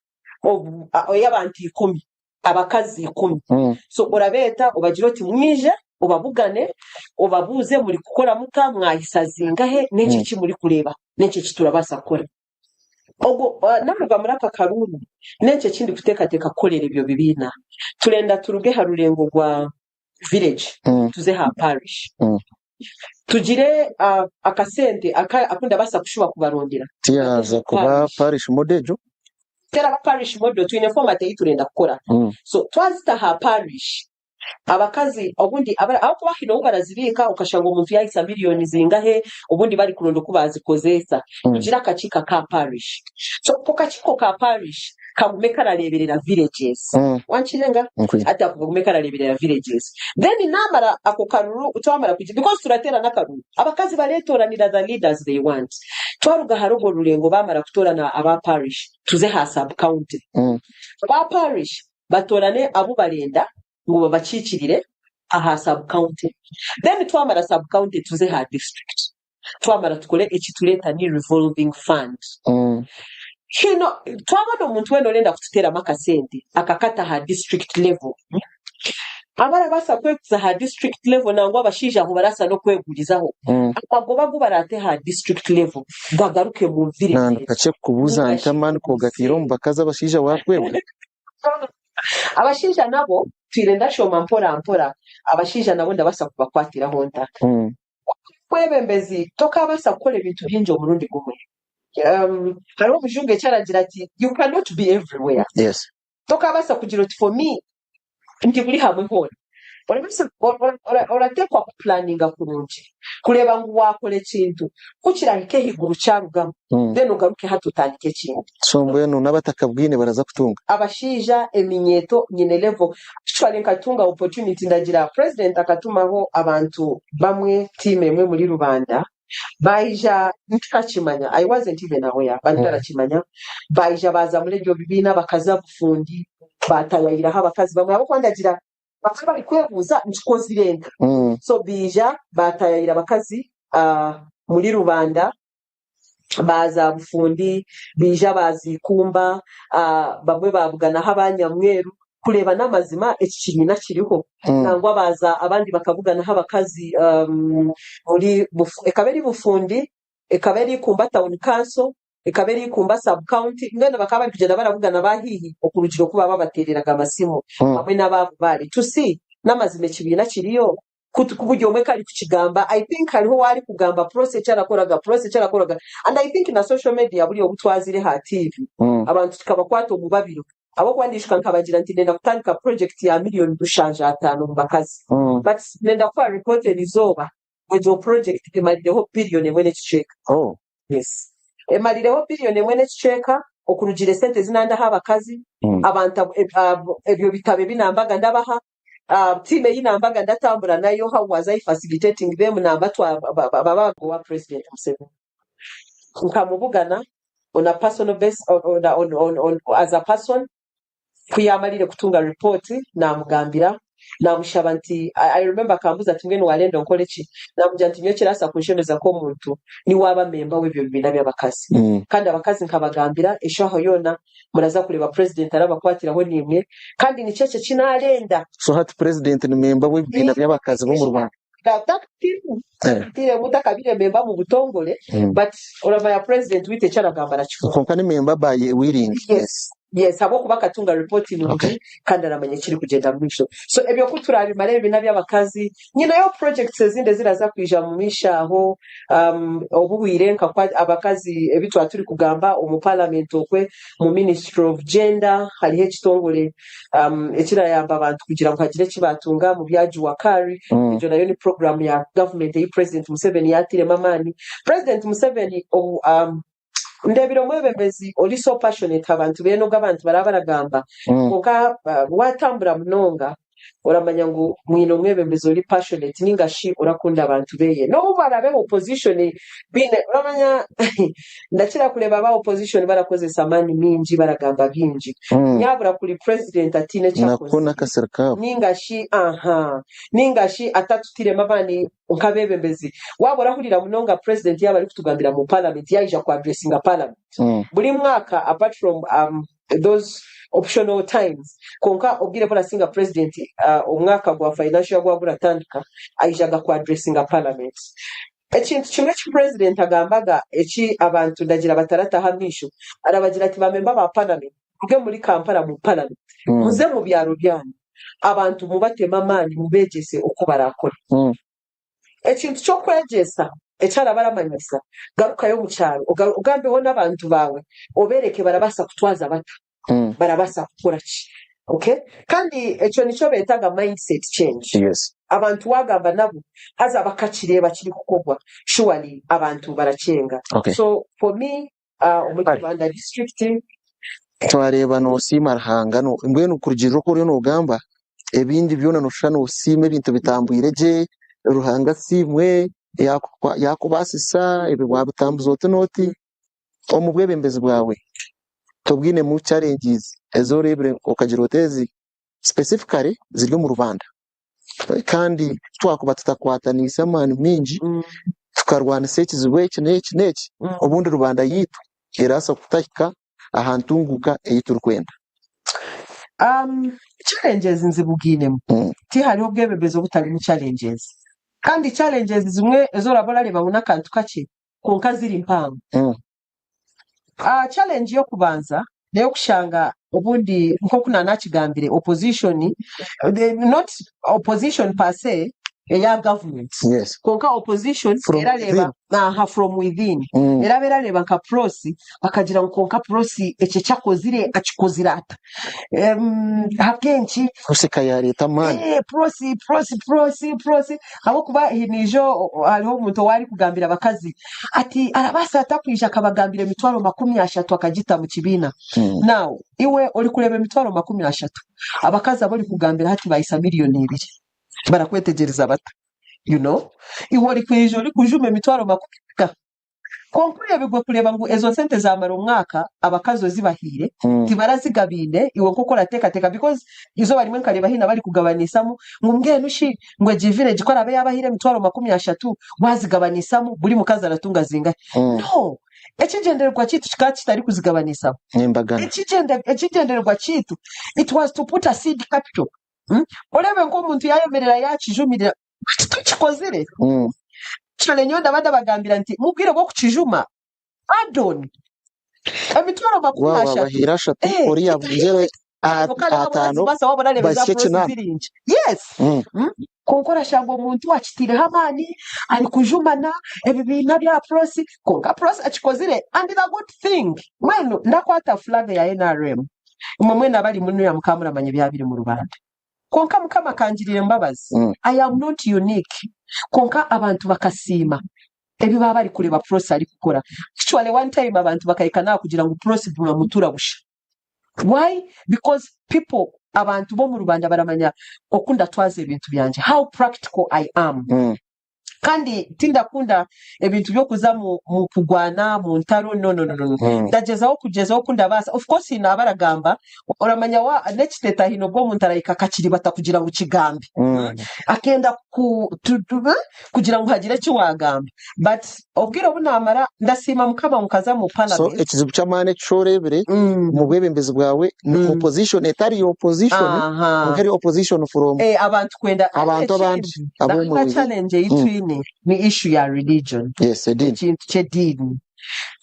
of, a-, ey'abantu ikumi, abakazi ikumi." Mm. So, orabeeta, obagire oti, "Mwije, obabugane, obabuuze, muri kukora muta, mwahisa zingahe, n'enki Mm. eki muri kureeba, n'enki eki turabaasa kukora." Ogwo, uh, naruga muri aka karuru, n'enki eki ndikuteekateeka kukorera ebyo bibiina. Turenda turuge aha rurengo rwa village, Mm. tuze aha parish. Mm. Tugire, uh, akasente aka-, aku ndabaasa kushuba kubarondera. Tiyaza kuba Parish. Parish model egyo? Teraba parish model, twine format ei turenda kukora. Mm. So, twazita aha parish, abakazi obundi aba-, ahabw'okuba haine obu barazibiika, okashanga omuntu yahisa miliyoni zingahe, obundi bari kuronda oku bazikozesa. Mm. Tugire akakiiko aka parish. So, ako kakiiko ka parish kagume karareeberera villages. Mm. Wankirenga? Nkwi. Ati ako kagume karareeberera villages. Then namara ako karuru, twamara kugira, because turateera n'akaruru. Abakazi bareetooranira the leaders they want. Twaruga ahari orwo rurengo, bamara kutoorana aba parish, tuze aha sub county. Mm. Aba parish batoorane abu barenda ngu babakiikirire aha sub county. Then twamara sub county, tuze aha district. Twamara tukore eki tureeta ni revolving fund. Mm. Hino, twabona omuntu weena orenda kututeeramu akasente, akakata aha district level. Abarabaasa kweguza aha district level, nangwa abashaija aho barabaasa n'okwegurizaho. Mm. Amagoba agu baraate aha district level, gagaruke mu village. Nandi kakye kukubuuza nti, amaani ku ogataire omu bakazi, abashaija waakwebura? Abashaija nabo, twire ndashoma mpora mpora, abashaija nabo ndabaasa kubakwatiraho nta. Mm. Omwebembezi, tokaabaasa kukora ebintu bingi omurundi gumwe. Um, hariho omujungu eki aragira ati, "You cannot be everywhere." Yes. Tokaabaasa kugira oti, "For me, ndi buri hamwe hoona." Orabaasa, ora-, ora-, ora-, orateekwa kupulaninga kurungi, kureeba ngu waakora ekintu, ku kirahike ahaiguru kyarugamu, Mm. then ogaruke hati otandike ekindi. So, mbwenu n'abatakabwine baraza kutunga? Abashaija, eminyeeto, nyine level. Actually, nkatunga opportunity, ndagira, President akatumaho abantu bamwe, team emwe muri Rubanda, baija, ntarakimanya, I wasn't even aware, but Mm. ntarakimanya. Baija baza muri ebyo bibiina, bakaza bufundi, batayayiraho abakazi bamwe. Ahabw'okuba ndagira, bakaba bari kwebuuza, nkikozire nta? Mm. So, baija, batayayira abakazi, ah, muri Rubanda, baza bufundi, baija baza ikumba, ah, bamwe babuganaho aba Nyamweru, kureeba n'amazima eki kibiina kiriho. Mm. Nangwa baza, abandi bakabuganaho abakazi, um, muri bufu-, ekaba eri bufundi, ekaba eri Ikumba Town Council, ekaba eri Ikumba Sub County, mbwenu bakaba bari kugyenda barabugana ba hihi okurugira oku baba babateereraga amasimu, Mm. hamwe n'abaabo baari. To see, n'amazima ekibiina kiriyo, ku tu-, ku buri omwe ku ari kukigamba. I think hariho owaari kugamba process eki arakoraga, process eki arakoraga. And I think na social media buri obu twazire ha T V, Mm. abantu tukabakwata omu babiro. Ahabw'okuba ndiijuka nkabagira nti, "Nenda kutandika project ya miliyoni rushanja ataano omu bakazi." Mm. But nenda kuha report eri izooba, egyo project emarireho billion emwe n'ekicweka. Oh. Yes. Emarireho billion emwe n'ekicweka, okurugira esente ezi nandaha abakazi, Mm. abantu abo, eb-, abo, ebyo bitabo ebi nambaga ndabaha, ah, team eyi nambaga ndatambura nayo, how was I facilitating them, namba twa-, ba-, ba-, ba-, bagowa President Museveni. Nkamubugana on a personal base, on, on, on, on, on, as a person, ku yamarire kutunga report, namugambira, namushaba nti, I, I remember akambuza ati, "Mbwenu warenda nkore ki?" Namugira nti, "Nyowe kiraasa kunshemeza nk'omuntu ni waba memba w'ebyo bibiina by'abakazi." Mm. Kandi abakazi nkabagambira, eshaho yoona muraza kureeba President arabakwatiraho nimwe, kandi nikyo ekyo eki narenda. So hati President ni memba w'ebibiina by'abakazi b'omu Rwanda? Ga-, takatimu, Eh. takatimu, takabire memba mu butongore, Mm. but oramanya President waitu eki aragamba arakikora. Kwonka ni memba by willing. Yes. Yes, habwokuba akatunga report nungi, okay, kandi aramanya ekiri kugenda mu maisho. So, ebyo ku turabimare, ebibiina by'abakazi, nyinayo projects ezindi eziraza kwija mu maisho aho, um, obuhwire nka kwa, abakazi ebi twaba turi kugamba omu parliament okwe, mu Ministry of Gender, hariho ekitongore, um, ekirayamba abantu kugira ngu hagire eki batunga mu bya Juakari. Mm. Egyo nayo ni program ya government eyi President Museveni yatiremu amaani. President Museveni, obu, um, ndebire omwebembezi oli so passionate abantu beye, n'ogu abantu baraba baragamba. Mm. Kwonka, uh, watambura munonga, oramanya ngu mwine omwebembezi oli passionate, ninga shi orakunda abantu beye. N'obu barabeho opposition, bine, oramanya, ndakira kureba aba opposition barakozesa amaani mingi, baragamba bingi. Mm. Nyabura kuri president atine eki akoze. Nako n'akasiri kabo. Ninga shi, aha, ninga shi atatutiremu amaani nk'abebembezi. Waba orahurira munonga president yaba ari kutugambira mu parliament, yaija ku addressinga parliament. Mm. Buri mwaka, apart from, um, those optional times, kwonka obwire burasinga president, uh, omwaka gwa financial gwa guratandika, aijaga ku addressinga parliament. Ekintu kimwe eki president agambaga, eki abantu ndagira batarataho amaisho, arabagira ati, "Bamemba ba parliament, muruge muri Kampala mu parliament, mm, muze mu byaro byanyu, abantu mubateme amaani, mubegyese oku barakora." Mm. Ekintu ky'okwegyesa eki araba aramanyisa, garukayo omu kyaro, oga-, ogambeho n'abantu baawe, obereke barabaasa kutwaza bata, mm, barabaasa kukora ki. Okay? Kandi ekyo nikyo beetaga mindset change. Yes. Abantu wagamba nabo, haza bakakireeba kiri kukorwa, surely abantu barakyenga. Okay. So, for me, ah, omuri Kibanda district. Twareeba nosiima Ruhanga, no, mbwenu kurugiirira oku oriyo nogamba, ebindi byona noshusha nosiima ebintu bitambwire gye, Ruhanga asiimwe, yaku-, yakubaasisa, ebi wabitambuza oti noti. Omu bwebembezi bwawe, tobwinemu challenges ezi oreebire okagira oti ezi specifically ziri omu rubanda? Kandi twakuba tutakwataniise amaani maingi, mm, tukarwanisa ekizibu eki n'eki n'eki, mm, obundi rubanda yaitu eraasa kutahika aha ntunguuka ei turikwenda. Um, challenges nzibugainemu. Mm. Tihariho obwebembezi obutarimu challenges. Kandi challenges zimwe ezi oraba orareeba ngu n'akantu kakye, kwonka ziri mpango. Mm. Ah, challenge y'okubanza n'ey'okushanga obundi, nk'oku nanakigambire, opposition, eh, not opposition per se, eya government. Yes. Kwonka opposition from erareeba, within. Aha, from within. Mm. Eraba erareeba nka Prossy, bakagira ngu, "Kwonka Prossy, eki eki akozire, akikozire ata?" Em, habw'enki? Prossy ka yareeta amaani. Eh, Prossy, Prossy, Prossy, Prossy. Ahabw'okuba niijo, o-, o-, hariho omuntu ou arikugambira abakazi, ati, "Arabaasa ata kwija akabagambira emitwaro makumi ashatu akagita mu kibiina?" Mm. Now, iwe orikureeba emitwaro makumi ashatu, abakazi abu orikugambira hati bahisa miliyoni ibiri, barakwetegyereza bata? You know? Iwe orikwija orikujuma emitwaro makumi aga. Kwonka orebigwe kureba ngu ezo sente zamara omwaka, abakazi ozibahaire, mm, tibarazigabaine, iwe nk'oku orateekateeka, because eizooba rimwe nkareeba haine abarikugabanisamu, ngu mbwenu shi, ngu egi village ku araabe yaabahaire emitwaro makumi ashatu, waazigabanisamu, buri mukazi aratunga zingahi? Mm. No! Ekigyendererwa kyaitu kikaba kitari kuzigabanisamu. N'embagana. Ekigyende-, ekigyendererwa kyaitu, it was to put a seed capital. Mm? Oreebe nk'omuntu yaayemerera yaakijumirira, ati, "Tokikozire." Mm. Kyona nyowe ndaba ndabagambira nti, mu bwire bw'okukijuma, pardon. Emitwaro makumi ashatu. Waaba wabahaire ashatu, eh, ori yabungyere aha, aha taano, bahisye ekinana. Yes. Mm. Mm. Kwonka orashanga omuntu akitaireho amaani, ari kujumana ebibiina bya Prossy, kwonka Prossy akikozire, and it's a good thing. Mbwenu, ndakwata flag ya N R M. Imwe mwena abari munu ya mukaba muramanya ebyabire mu rubanda. Kwonka Mukama akangirira embabazi. Mm. I am not unique. Kwonka abantu bakasiima ebi baba bari kureba Prossy ari kukora. Actually, one time abantu bakahika n'aha kugira ngu Prossy nibamutura busha. Why? Because people, abantu b'omu rubanda baramanya oku ndatwaza ebintu byangye, how practical I am. Mm. Kandi tindakunda ebintu by'okuza mu, mu kugwana, mu ntaro, no, no, no, no, no. Mm. Ndagyezaho kugyezaho oku ndabaasa. Of course, haine abaragamba, oramanya wa, n'ekiteta haine obu omuntu arahika akakiribata kugira ngu kigambe. Mm. Akenda ku, tu, tu, eh, kugira ngu hagire eki wagamba. But obwire obu namara, ndasiima Mukama ngu nkaza mu parliament. So, ekizibu ky'amaani eki oreebire, mm, mu bwebembezi bwawe, ni, mm, opposition etari ya opposition, aha, kwonka eri opposition from, eh, abantu kwenda, abantu abandi, ab'omubiri. Challenge ei, mm, twine ni issue ya religion. Yes, ediini. Ekintu ky'ediini.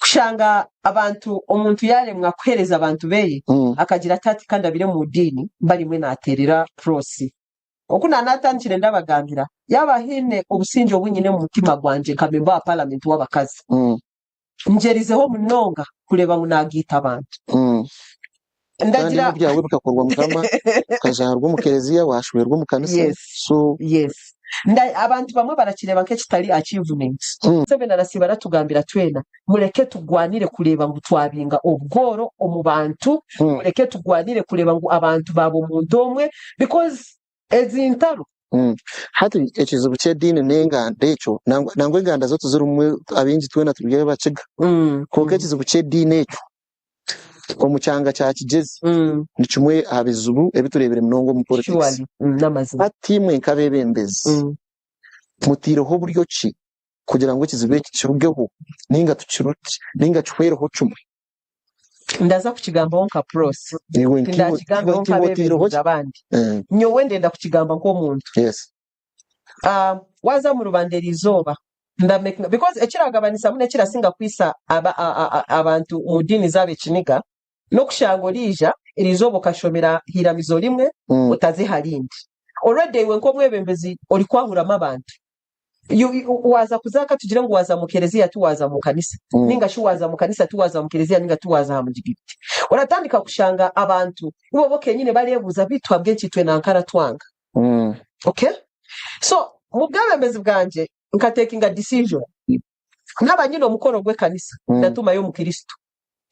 Kushanga abantu, omuntu yaremwa kuhereza abantu beye, Mm. akagira ati, "Ati kandabire mu diini, mba rimwe naterera prosi." Oku nanatandikire ndabagambira, yaba haine obusingye obu nyine mu mutima gwangye nka memba wa parliament w'abakazi, Mm. ngyerizeho munonga kureba ngu nagita abantu. Mm. Kandi Ndagira n'ebyawe bikakorwa, Mukama, ukazaharwa omu kereziya, washwerwa omu kanisa. Yes. So, yes. Nda-, abantu bamwe barakireba nk'ekitari achievement. Mm. Museveni arasiba aratugambira twena, "Mureke tugwanire kureba ngu twabinga obworo omu bantu, Mm. mureke tugwanire kureba ngu abantu baba omuntu omwe," because ezi ntaro. Mm. Hati ekizibu ky'ediini n'enganda ekyo, nangwa, nangwa enganda zo tuzirimu, abaingi twena turi Abakiga. Mm. Kwonka Mm. ekizibu ky'ediini ekyo, omu kyanga kya Kigyezi, Mm. ni kimwe aha bizibu ebi turebire munonga omu politics. Surely. Mm, n'amazima. Hati imwe nk'abebembezi, Mm. mutireho buryo ki kugira ngu ekizibu eki kirugeho, ninga tukiru-, ninga kihwereho kimwe? Ndaza kukigambaho nka prosi. Iwe nkibo-, Tindakigambaho iwe nka nkibo otiireho bebembezi ki? Abandi. Eh. Nyowe ndenda kukigamba nk'omuntu. Yes. Ah, waza mu rubanda eri izooba, ndameka-, because ekiragabanisa muno ekirasinga kwisa aba-, a-, a-, a-, abantu mu diini z'abekiniga, n'okushanga orija, eri izooba okashomera hiramizo rimwe, Mm. otaze ha rindi. Already iwe nk'omwebembezi ori kwahuramu abantu. You, you, waza kuza, ka tugire ngu waza mu kereziya, ti waza mu kanisa. Mm. Ninga shi waza mu kanisa, ti waza mu kereziya, ninga ti waza aha mudigiti. Oratandika kushanga abantu, ibo bo kenyine barebuza, "Bitu habw'enki itwe nankara twanga?" Mm. Okay? So, mu bwebembezi bwangye, nkatekinga decision. Naba nyine omukoro gw'ekanisa, Mm. ndatumayo omukristo.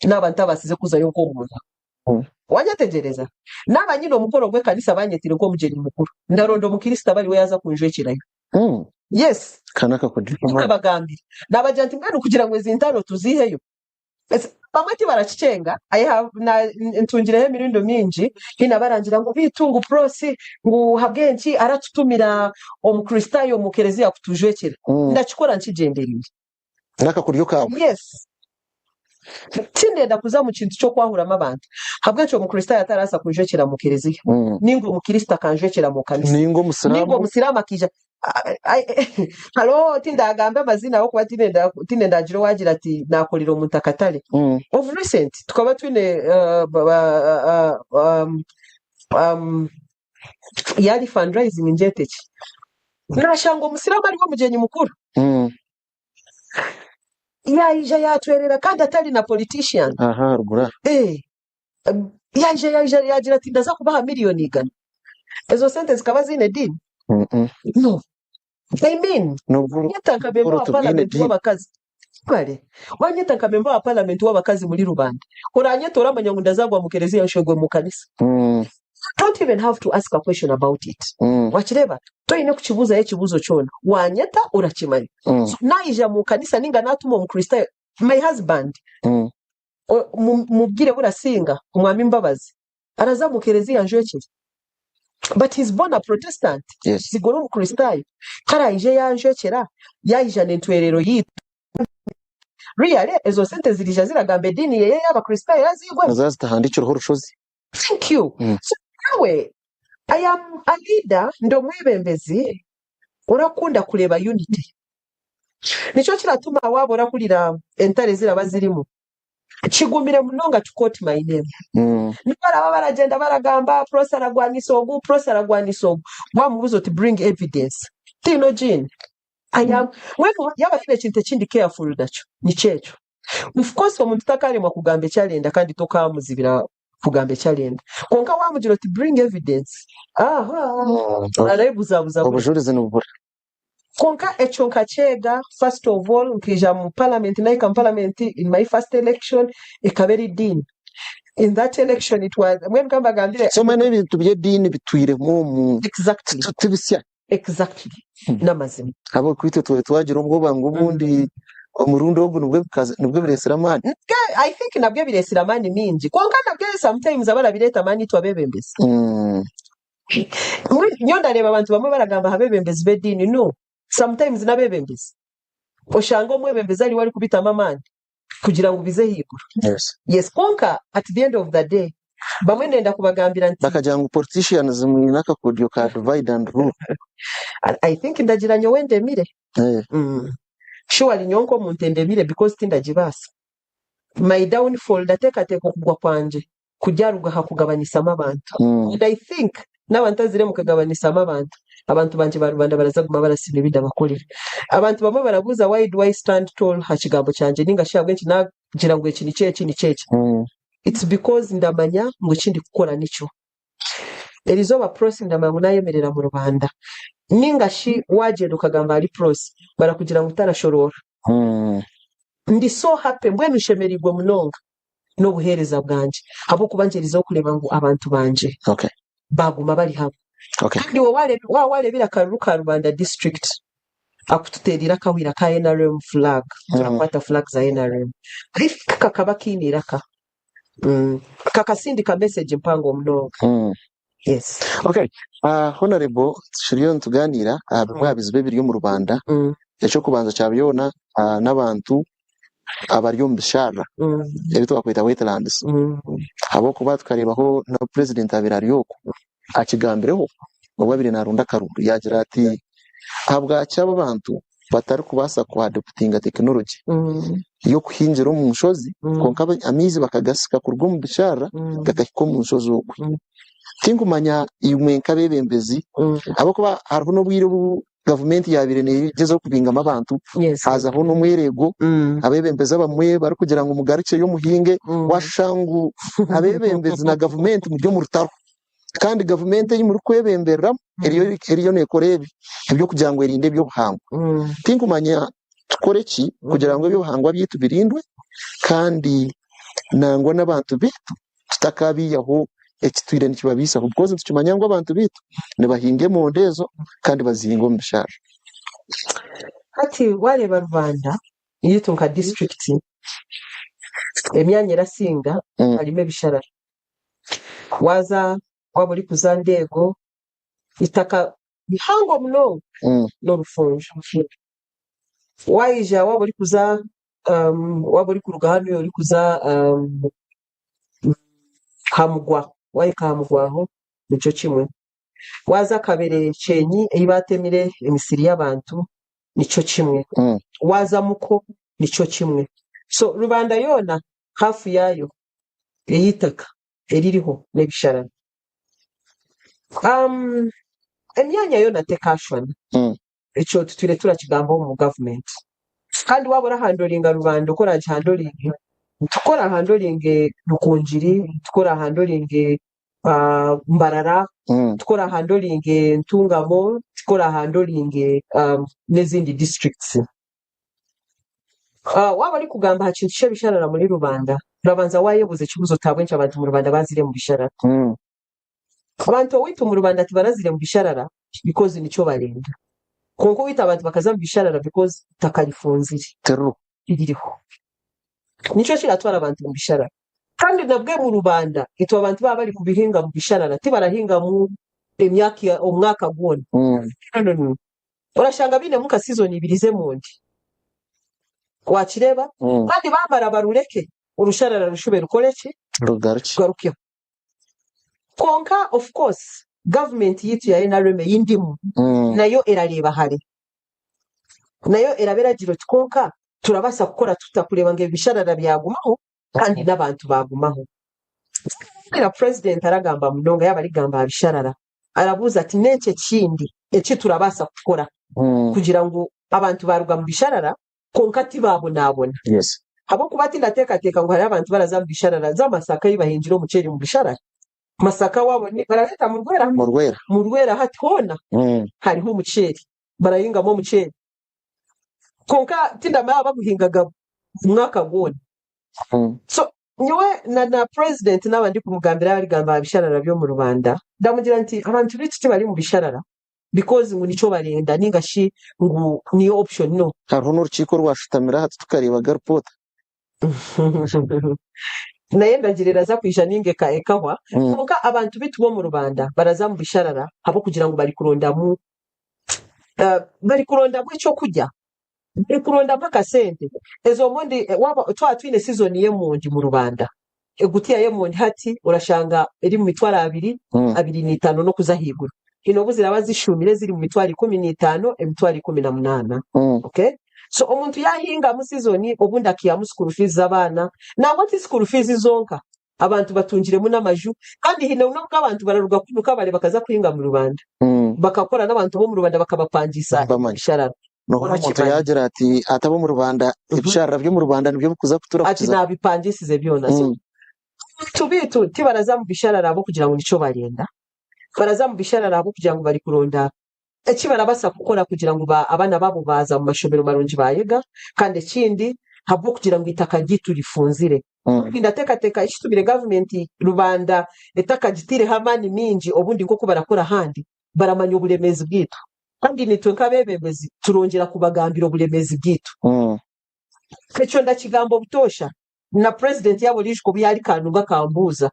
Naba ntabasize kuzayo nk'omuntu. Mm. Wanyetegereza? Naba nyine omukoro gw'ekanisa banyetire nk'omugyenyi mukuru, ndaronda omukristo aba ari we yaza kunjwekyerayo. Mm. Yes. Kana akakugira. Nkabagambira. Nabagira nti, "Mbwenu kugira ngu ezi ntaro tuziheyo." Ese, bamwe tibarakicenga, I have, na, ntungireho emirundi mingi, hine abarangira ngu, "Bitu, ngu prosi, ngu habw'enki aratutumira omukristayo omu kereziya kutujwekyera?" Mm. Ndakikora nkigyendereire. N'akakuryo kawe. Yes. Tindenda kuza mu kintu ky'okwahuramu abantu. Habw'enki omukristayo ataraasa kunjwekyera mu kereziya? Mm. Ninga omukristo akanjwekyera mu kanisa. Ninga omusiramu. Ninga omusiramu akija, a-, a-, hariho, tindagamba amazina ahabw'okuba tinenda, tinenda agire owagira ati, "Nakorire omuntu akatare." Mm. Of recent, tukaba twine, uh, ba, ba, uh, uh, um, um, yari fundraising, ngyete ki? Nashanga omusiramu ari we mugyenyi mukuru. Mm. Yaija yatwerera kandi atari na politician. Aha, rugura. Eh. Yaija, yaija, yagira ati, "Ndaza kubaha miliyoni igana." Ezo sente zikaba ziine ediini? Mm-mm. No. I mean, wanyeta nka memba wa parliament w'abakazi. Kare, wanyeta nka memba wa parliament w'abakazi muri rubanda. Oranyeta oramanya ngu ndazagwa mu kereziya nshwegwe mu kanisa. Mm. Don't even have to ask a question about it. Mm. Wakireba? Toine kukibuzayo ekibuzo kyona. Wanyeta, orakimanya. Mm. So, naija mu kanisa ninga natuma omukristayo, my husband, Mm. o-, mu, mu bwire burasinga, Omwami Mbabazi, araza mu kereziya anjwekyere. But he's born a Protestant. Yes. Zigora omukristayo. Karaije yanjwekyera, yaija n'entwerero yitu. Really, ezo sente zirija ziragamba ediini yeye y'abakristayo yazigwemu? Naza zitahandikirweho orushozi. Thank you. Mm. So, nawe, I am a leader, ndi omwebembezi, orakunda kureba unity. Nikyo kiratuma waba orahurira entare ziraba zirimu. Kigumire munonga to quote my name. Mm. Nibaraba baragenda baragamba, "Prosi aragwanisa ogu, Prosi aragwanisa ogu." Wamubuza oti, "Bring evidence." Tino gene. I am, mbwenu yaba haine ekintu ekindi careful nakyo, nikyo ekyo. Of course, omuntu takaremwa kugamba eki arenda kandi tokamuzibira kugamba eki arenda. Kwonka wamugira oti, "Bring evidence." Aha. Mm. Arayebuzabuza. Obujurizi nibubura. Kwonka ekyo nkakyega, first of all, nkaija mu parliament, nahika mu parliament in my first election, ekaba eri diini. In that election, it was, mbwenu ka mbagambire. So, mbwenu ebintu by'ediini bitwiremu omu. Exactly. Tu-, tubisya. Exactly. Hmm. N'amazima. Ahabw'okuba itwe twari twagira obwoba ngu obundi Mm. omurundi ogu nibwo bikaza, nibwo bireetsire amaani. Nibwo, I think nabwo bireetsire amaani maingi. Kwonka nabwo sometimes abarabireeta amaani itwe abebembezi. Mm. Mbwenu, nyowe ndareeba abantu bamwe baragamba aha bebembezi b'ediini, no. Sometimes n'abebembezi. Oshange omwebembezi ariwe arikubitamu amaani kugira ngu bize ahaiguru. Yes. Yes, kwonka at the end of the day, bamwe nenda kubagambira nti bakagira ngu politicians mwine akakodyo ka divide and rule. I, I think ndagira nyowe ndemire. Eh. Mm. Surely nyowe nk'omuntu endebire, because tindagibaasa. My downfall, ndateekateeka okugwa kwangye kugyaruga aha kugabanisamu abantu. And I think n'abantu azire mu kugabanisamu abantu, abantu bangye ba rubanda baraza kuguma barasiima ebi ndabakorera. Abantu bamwe barabuuza, "Why do I stand tall?" Ha kigambo kyangye, ninga shi ahabw'enki naagira ngu eki nikyo, eki nikyo, eki. It's because ndamanya ngu eki ndikukora nikyo. Erizooba Prossy ndamanya ngu naayemerera mu rubanda. Ninga shi waagyenda okagamba ahari Prossy, barakugira ngu tarashoroora. Ndi so happy, mbwenu nshemereirwe munonga n'obuheereza bwangye, ahabw'okuba ngyerizeho kureeba ngu abantu bangye Okay. baaguma bari hamwe. Okay. Kandi iwe wareeb-, wa-, wareeba akaruru ka Rubanda District, akututeereire akahwera ka N R M flag, turakwata flag za N R M. I think kakaba kaine eiraka. Mm. Kakasindika message mpango munonga. Yes. Okay. Ah, Honorable, tukiriyo nitugaaniira aha bimwe aha bizibu ebiri omu Rubanda. Eky'okubanza kya byona, ah, n'abantu abari omu bisharara, ebi twakweta wetlands. Ahabw'okuba tukareebaho na President abaire ari okwo, akigambireho, obu abaire naaronda akaruru, yaagira ati, "Ahabwaki abo bantu batarikubaasa kuadaputinga tekinologi y'okuhingira omu nshozi, kwonka aba-, amaizi bakagasika kuruga omu bisharara, gakahika omu nshozi okwe?" Tinkumanya imwe nk'abeebembezi, ahabw'okuba hariho n'obwire obu gavumenti yaabaire neegyezaho kubingamu abantu, Yes. haazaho n'omwereego, abeebembezi abamwe barikugira ngu, "Mugarukyeyo muhinge," waashusha ngu abeebembezi na gavumenti muri omu rutaro. Kandi gavumenti ei murikwebembereramu eriyo, eriyo neekora ebi, eby'okugira ngu erinde eby'obuhangwa. Tinkumanya tukore ki kugira ngu eby'obuhangwa byaitu birindwe, kandi nangwa n'abantu baitu tutakabaihaho ekitwire nikibabaisaho, because nitukimanya ngu abantu baitu nibahinga emondi ezo kandi bazihinga omu bisharara. Hati wareeba Rubanda yaitu nka district, emyanya erasinga harimu ebisharara. Waza, waba orikuza Ndego, eitaka rihango munonga n'orufunjo. Waija, waba orikuza, um, waba orikuruga hanu orikuza, um, Hamugwa, wahika Hamugwa aho, nikyo kimwe. Waza Kabere Kyenyi, ei batemire emisiri y'abantu, nikyo kimwe. Waza Muko, nikyo kimwe. So, Rubanda yoona, hafu yaayo, ey'eitaka eririho n'ebisharara. Um, emyanya yoona tekashwana. Ekyo tutwire turakigambaho omu gavumenti. Kandi waba orahandoringa Rubanda, oku oragihandoringe, tikuorahandoringe Rukungiri, tikuorahandoringe, ah, Mbarara, tikuorahandoringe Ntungamo, tikuorahandoringe, um, n'ezindi districts. Ah, waba orikugamba aha kintu ky'ebisharara muri Rubanda, orabanza wayebuuza ekibuuzo oti, "Ahabw'enki abantu mu Rubanda bazire mu bisharara?" Abantu owaitu omu Rubanda tibarazire mu bisharara because nikyo barenda. Kwonka owaitu abantu bakaza mu bisharara because eitaka rifunzire. Tiririho. Tiririho. Nikyo kiratwara abantu mu bisharara. Kandi nabwe mu Rubanda, itwe abantu baba bari kubihinga mu bisharara, tibarahingamu emyaka, omwaka gwona. No, no, no. Orashanga bainemu nka sizoni ibiri z'emondi. Wakireeba? Kandi bamara barureke, orusharara rushube rukore ki? Rugaruke. Rugarukeho. Kwonka, of course, gavumenti yaitu ya N R M ei ndimu, nayo erareeba hare. Nayo eraba eragira oti, "Kwonka turabaasa kukora tuta kureeba ngu ebi bisharara byagumaho kandi n'abantu bagumaho?" Era Purezidenti aragamba munonga, yaba arigamba aha bisharara, arabuuza ati, "N'eki ekindi eki turabaasa kukora kugira ngu abantu baruga mu bisharara kwonka tibabonabona?" Yes. Ahabw'okuba tindateekateeka ngu hariho abantu baraza mu bisharara, za Masaka ei bahingire omuceeri mu bisharara. Masaka wabo ni, barareta Murwera? Murwera. Murwera hati hoona hariho omuceeri. Barahingamu omuceeri. Kwonka tindamanya baguhingaga omwaka gwona. So, nyowe na, na Purezidenti naba ndikumugambira, arigamba aha bisharara by'omu Rubanda, ndamugira nti, "Abantu baitu tibari mu bisharara because ngu nikyo barenda, ninga shi ngu niyo option, no." Hariho n'orukiiko orwashutamire aha, tukareebaga ripoota. Naye ndagira eraza kwija ninga eka-, ekahwa. Kwonka abantu baitu b'omu Rubanda baraza mu bisharara ahabw'okugira ngu bari kurondamu, eh, bari kurondamu eky'okurya, bari kurondamu akasente. Ezo mondi, eh, waba, twaba twine sizoni y'emondi mu Rubanda, egutiya y'emondi hati orashanga eri mu mitwaro abiri, abiri n'etaano n'okuza ahaiguru. Haine obu ziraba zishumire ziri mu mitwaro ikumi n'etaano, emitwaro ikumi na munaana. Okay? So omuntu yahingamu sizoni, obundi akihamu school fees z'abaana, nangwa ti school fees zonka, abantu batungiremu n'amaju, kandi haine n'obu abantu bararuga kunu Kabale bakaza kuhinga mu Rubanda, Mm. bakakora n'abantu b'omu Rubanda bakabapangisa Bamanya. ebisharara. Nohora omuntu Orakimanya. yagira ati, "Ati ab'omu Rubanda, Mhm. ebisharara by'omu Rubanda nibyo bikuza kutura Ati kukiza." nabipangisize byona. So, Mm. abantu baitu tibaraza mu bisharara ahabw'okugira ngu nikyo barenda. Baraza mu bisharara ahabw'okugira ngu bari kuronda eki barabaasa kukora kugira ngu ba-, abaana baabo baaza mu mashomero marungi baayega, kandi ekindi, ahabw'okugira ngu eitaka ryaitu rifunzire. Mm. Ndateekateeka ekitumire gavumenti Rubanda etaka gitaireho amaani maingi, obundi nk'oku barakora ahandi, baramanya oburemeezi bwaitu. Kandi naitwe nk'abeebembezi, turongyera kubagambira oburemeezi bwaitu. Mm. Ekyo ndakigamba obutoosha. Na purezidenti yaabo Riijiko obu yaari Kanungu akambuuza,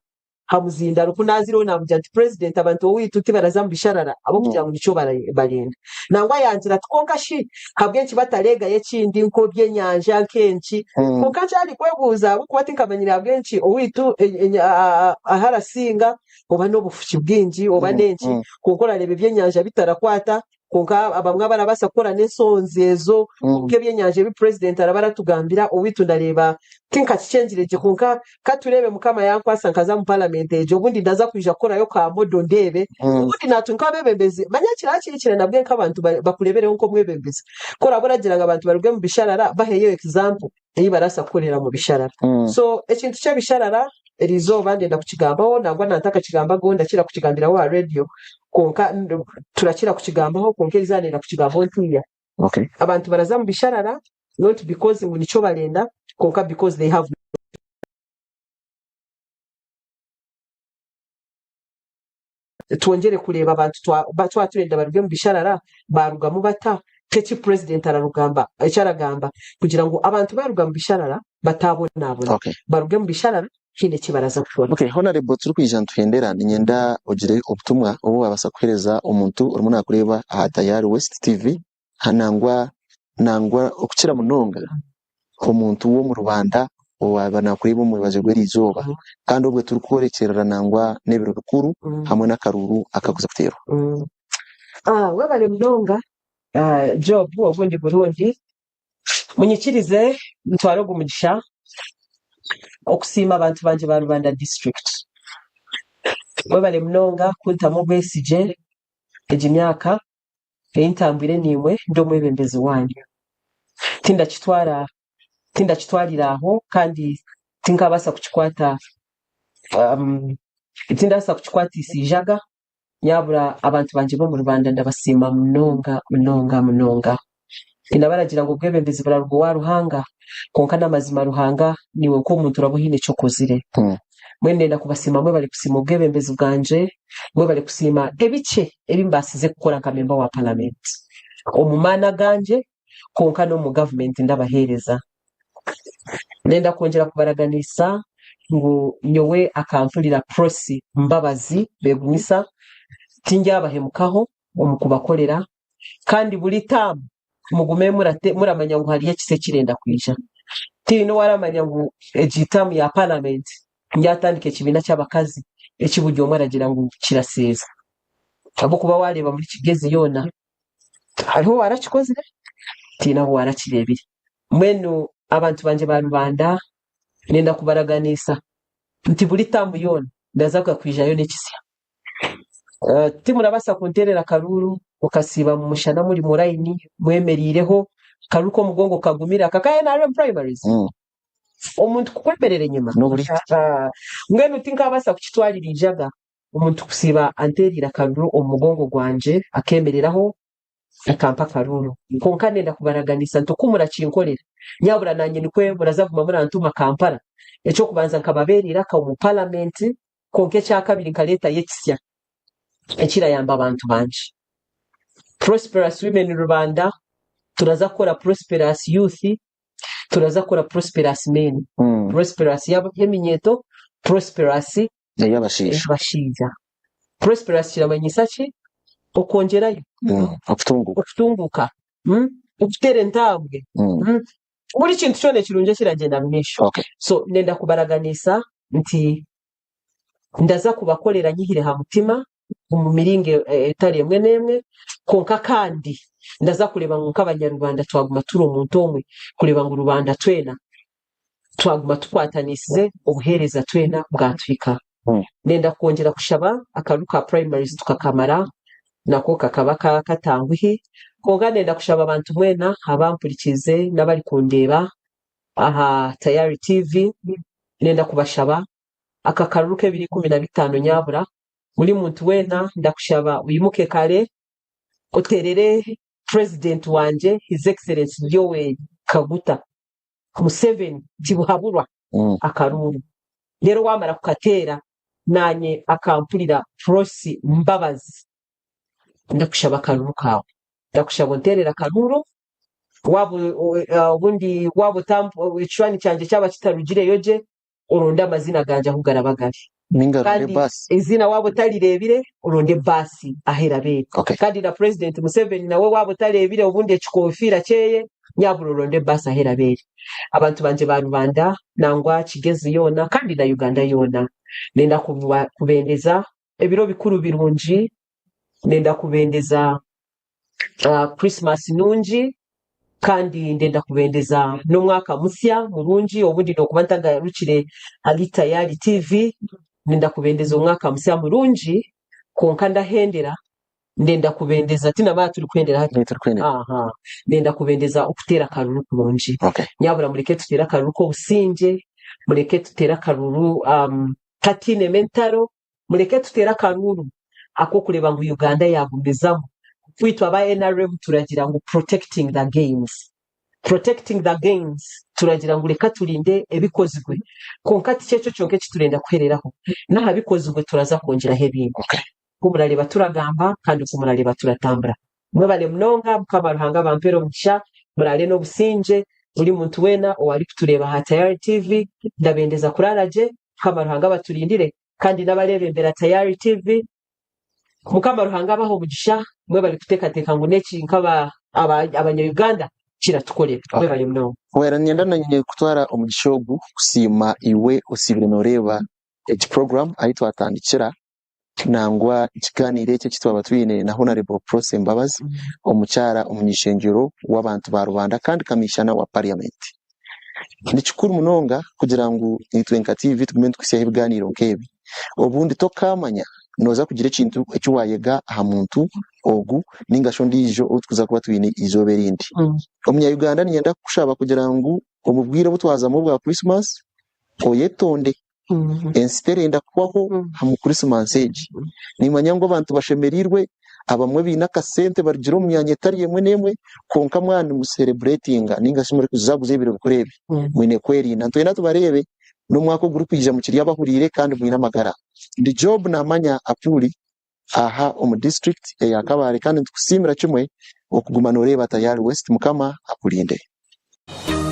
Hamuzindaro ku naazireho naamugira nti, "Purezidenti, abantu owaitu tibaraza mu bisharara ahabw'okugira Mm. ngu nikyo bara-, barenda." Nangwa yangira ati, "Kwonka shi, habw'enki batareegayo ekindi, nk'eby'enyanja, nk'enki?" Mm. Kwonka nkyari kwebuuza, ahabw'okuba tinkamanyire ahabw'enki owaitu, e-, e-, a-, a-, a-, aharasinga, oba n'obufuki bwingi, oba Mm, n'enki, mm. kwonka orareeba eby'enyanja bitarakwata, kwonka abamwe abarabaasa kukora n'ensonzi ezo, Mm. kwonka eby'enyanja ebi purezidenti araba aratugambira, owaitu ndareeba tinkakikyengire gye, kwonka ka tureebe Mukama yankwasa nkaza mu paramenti egyo, obundi ndaza kwija kukorayo ka modo ndeebe, Mm. obundi naatwe nk'abeebembezi, manya kirakiikire nabwe nk'abantu ba-, bakureebereho nk'omwebembezi, ku oraba oragira ngu abantu baruge mu bisharara, baheyo example ei barabaasa kukorera mu bisharara. Mm. So, ekintu ky'ebisharara, eri izooba ndenda kukigambaho, nangwa na ntakakigambaho, ndakira kukigambiraho aha radio, kwonka n-, turakira kukigambaho, kwonka eri izooba ndenda kukigambaho ntiya. Okay. Abantu baraza mu bisharara, not because ngu nikyo barenda, kwonka because they have. Twongyere kureeba abantu twa-, ba-, twa turenda baruge mu bisharara, barugamu bata, keki purezidenti ararugamba, eki aragamba, kugira ngu abantu baruga mu bisharara bataabonabona. Okay. Baruge mu bisharara, haine eki baraza kukora. Okay, Honorable, turikwija nituhendera, ninyenda ogire obutumwa obu wabaasa kuhereza omuntu orimu nakureeba aha Tayari West T V, ha-, nangwa, nangwa okukira munonga omuntu w'omu Rubanda owaaba nakureeba omu rubaju rw'eri izooba, Mhm. kandi obwe turikworekyerera nangwa n'ebiro bikuru Mhm. hamwe n'akaruuru akakuza kuteerwa. Mhm. Ah, webare munonga, ah, Job, ogundi Burundi. Munyikirize ntware ogu mugisha okusiima abantu bangye ba Rubanda District. Webare munonga kuntamu obwesigye egi myaka ei ntambwire naimwe ndi omwebembezi waanyu. Tindakitwara, tindakitwarira aho, kandi tinkabaasa kukikwata, um, tindabaasa kukikwatisa eijaga, nyabura abantu bangye b'omu Rubanda ndabasiima munonga, munonga, munonga. Haine abaragira ngu obwebembezi buraruga owa Ruhanga, kwonka n'amazima Ruhanga niiwe nk'omuntu oraba oine eki okozire. Mm. Mbwenu ndenda kubasiima, mwebare kusiima obwebembezi bwangye, mwebare kusiima ebikye ebi mbaasize kukora nka memba wa paramenti. Omu maani agangye, kwonka n'omu gavumenti ndabaheereza. Nenda kwongyera kubaraganisa ngu nyowe akampurira Prossy Mbabazi Begumisa, tingyabahemukaho omu kubakorera, kandi buri taamu mugume murate-, muramanya ngu hariyo ekisa ekirenda kwija. Tihaine owaramanya ngu egi taamu ya paramenti yatandika ekibiina ky'abakazi eki buri omwe aragira ngu kiraseeza. Ahabw'okuba wareeba muri Kigezi yoona, hariho owarakikozire, tihaine ahu warakireebire. Mbwenu abantu bangye ba Rubanda, nenda kubaraganisa nti buri taamu yoona ndaza kwijayo n'ekisya. Eh, timurabaasa kunteerera akaruuru, okasiiba mu mushana muri mu layini, mwemereireho, akaruuru k'omugongo kagumire, aka ka N R M primaries. Mm. Omuntu kukwemerera enyima. N'oburi. Ah, ah. Mbwenu tinkabaasa kukitwarira eijaga, omuntu kusiiba anteereire akaruuru omu mugongo gwangye, akemereraho, akampa akaruuru. Kwonka nenda kubaraganisa nti oku murakinkorera, nyabura nanye nikwe muraza kuguma murantuma Kampala. Eky'okubanza nkababeera eiraka omu paramenti, kwonka ekya kabiri nkareetayo ekisya ekirayamba abantu bangye. Prosperous Women Rubanda, turaza kukora Prosperous Youth, turaza kukora Prosperous Men. Mm. Prosperous y'ab-, y'eminyeeto, Prosperous Ey'abashaija. Ey'abashaija. Prosperous kiramanyisa ki? Okwongyerayo. Mm. Okutunguka. Okutunguka. Mm? Okuteera entambwe. Mm. Mm? Buri kintu kyona ekirungi ekiragyenda mu maisho. Okay. So, nenda kubaraganisa nti ndaza kubakorera nyihire ha mutima, omu miringo e-, etari emwe n'emwe, kwonka kandi ndaza kureeba ngu nk'Abanyarwanda twaguma turi omuntu omwe, kureeba ngu rubanda twena twaguma tukwatanisize, obuheereza twena bwatuhika. Mm. Nenda kwongyera kushaba akaruru ka primaries tukakamara, nako kakaba ka-, katanguhi. Kwonka nenda kushaba abantu mwena abampurikiize n'abari kundeeba aha Tayari T V, nenda kubashaba aka karuru k'ebiro ikumi na bitaano nyabura, buri muntu wena ndakushaba oyimuke kare, oterere President wangye, His Excellency Yoweri Kaguta Museveni Tibuhaburwa Mm. akaruru. Rero wamara kukateera, nanye akampurira Prossy Mbabazi, ndakushaba akaruru kawe. Ndakushaba onterere akaruru, waba o-, o-, ah, obundi waba otambu-, ekishwani kyangye kyaba kitarugireyo gye, oronde amazina gangye ahu garaba gari. Ninga ronde Kandi bus. Izina waba otarirebire, oronde bus ahu eraba eri. Okay. Kandi na President Museveni nawe waba otarebire obundi ekikofiira kyeye, nyabura oronde bus ahu eraba eri. Abantu bangye ba Rubanda, nangwa Kigezi yoona, kandi na Uganda yoona. Nenda kuba-, kubendeza ebiro bikuru birungi, nenda kubendeza, ah, Christmas nungi, kandi ndenda kubendeza n'omwaka musya murungi, obundi nokuba ntagarukire ahari Tayari T V, nenda kubendeza omwaka musya murungi, kwonka ndahendera, ndenda kubendeza, tinamanya turi kuhendera hati. Ni turi kuhendera. Aha, ndenda kubendeza okuteera akaruru kurungi. Okay. Nyabura mureke tuteere akaruru k'obusingye, mureke tuteere akaruru, um, katainemu entaro, mureke tuteere akaruru ak'okureeba ngu Uganda yagumizamu. Kwitwe aba N R M turagira ngu protecting the gains. Protecting the gains, turagira ngu reka turinde ebikozirwe. Kwonka tikyo ekyo kyonka eki turenda kuhereraho. N'aha bikozirwe turaza kwongyeraho ebindi. Okay. Ku murareeba turagamba, kandi ku murareeba turatambura. Mwebare munonga, Mukama Ruhanga abampere omugisha, murare n'obusingye, buri muntu wena owari kutureeba aha Tayari T V, ndabendeza kurara gye, Mukama Ruhanga abaturindire, kandi n'abarebembera Tayari T V, Mukama Ruhanga abahe omugisha, mwebare kutekateka ngu neki nk'aba-, aba-, Abanya-Uganda kiratukorera. Okay. Mwebare munonga. Wera, ninyenda nanye kutwara omugisha ogu kusiima iwe osibire noreeba egi program ahi twatandikira, nangwa ekiganiro eki eki twaba twine na Honorable Prossy Mbabazi, Mm. omukyara omunyishengyero w'abantu ba Rubanda kandi kamishana wa Parliament. Ni kikuru munonga kugira ngu itwe nka T V tugume nitukuhitsyaho ebiganiro nk'ebi. Obundi tokamanya, noza kugira ekintu eki wayega aha muntu ogu, ninga shi ondiijo ou tukuza kuba twine eizooba erindi. Mm. Omunya-Uganda, ninyenda kukushaba kugira ngu omu bwire obu twazamu obwa Christmas, oyetonde. Mm. Ensi terenda kuhwaho Mm. omu Christmas egi. Mm. Nimanya ngu abantu bashemereirwe, abamwe baine akasente barugire omu myanya etari emwe n'emwe, kwonka mwaba nimucelebratinga, ninga shi muri kuzaguza ebiro bikuru ebi, Mm. mwine kwerinda. Nitwenda tubareebe n'omwaka ogurikwija mukiri abahuriire kandi mwine amagara. Ndi Job Namanya Apuli, aha omu district eya Kabale, kandi nitukusiimira kimwe okuguma noreeba Tayari West. Mukama akurinde.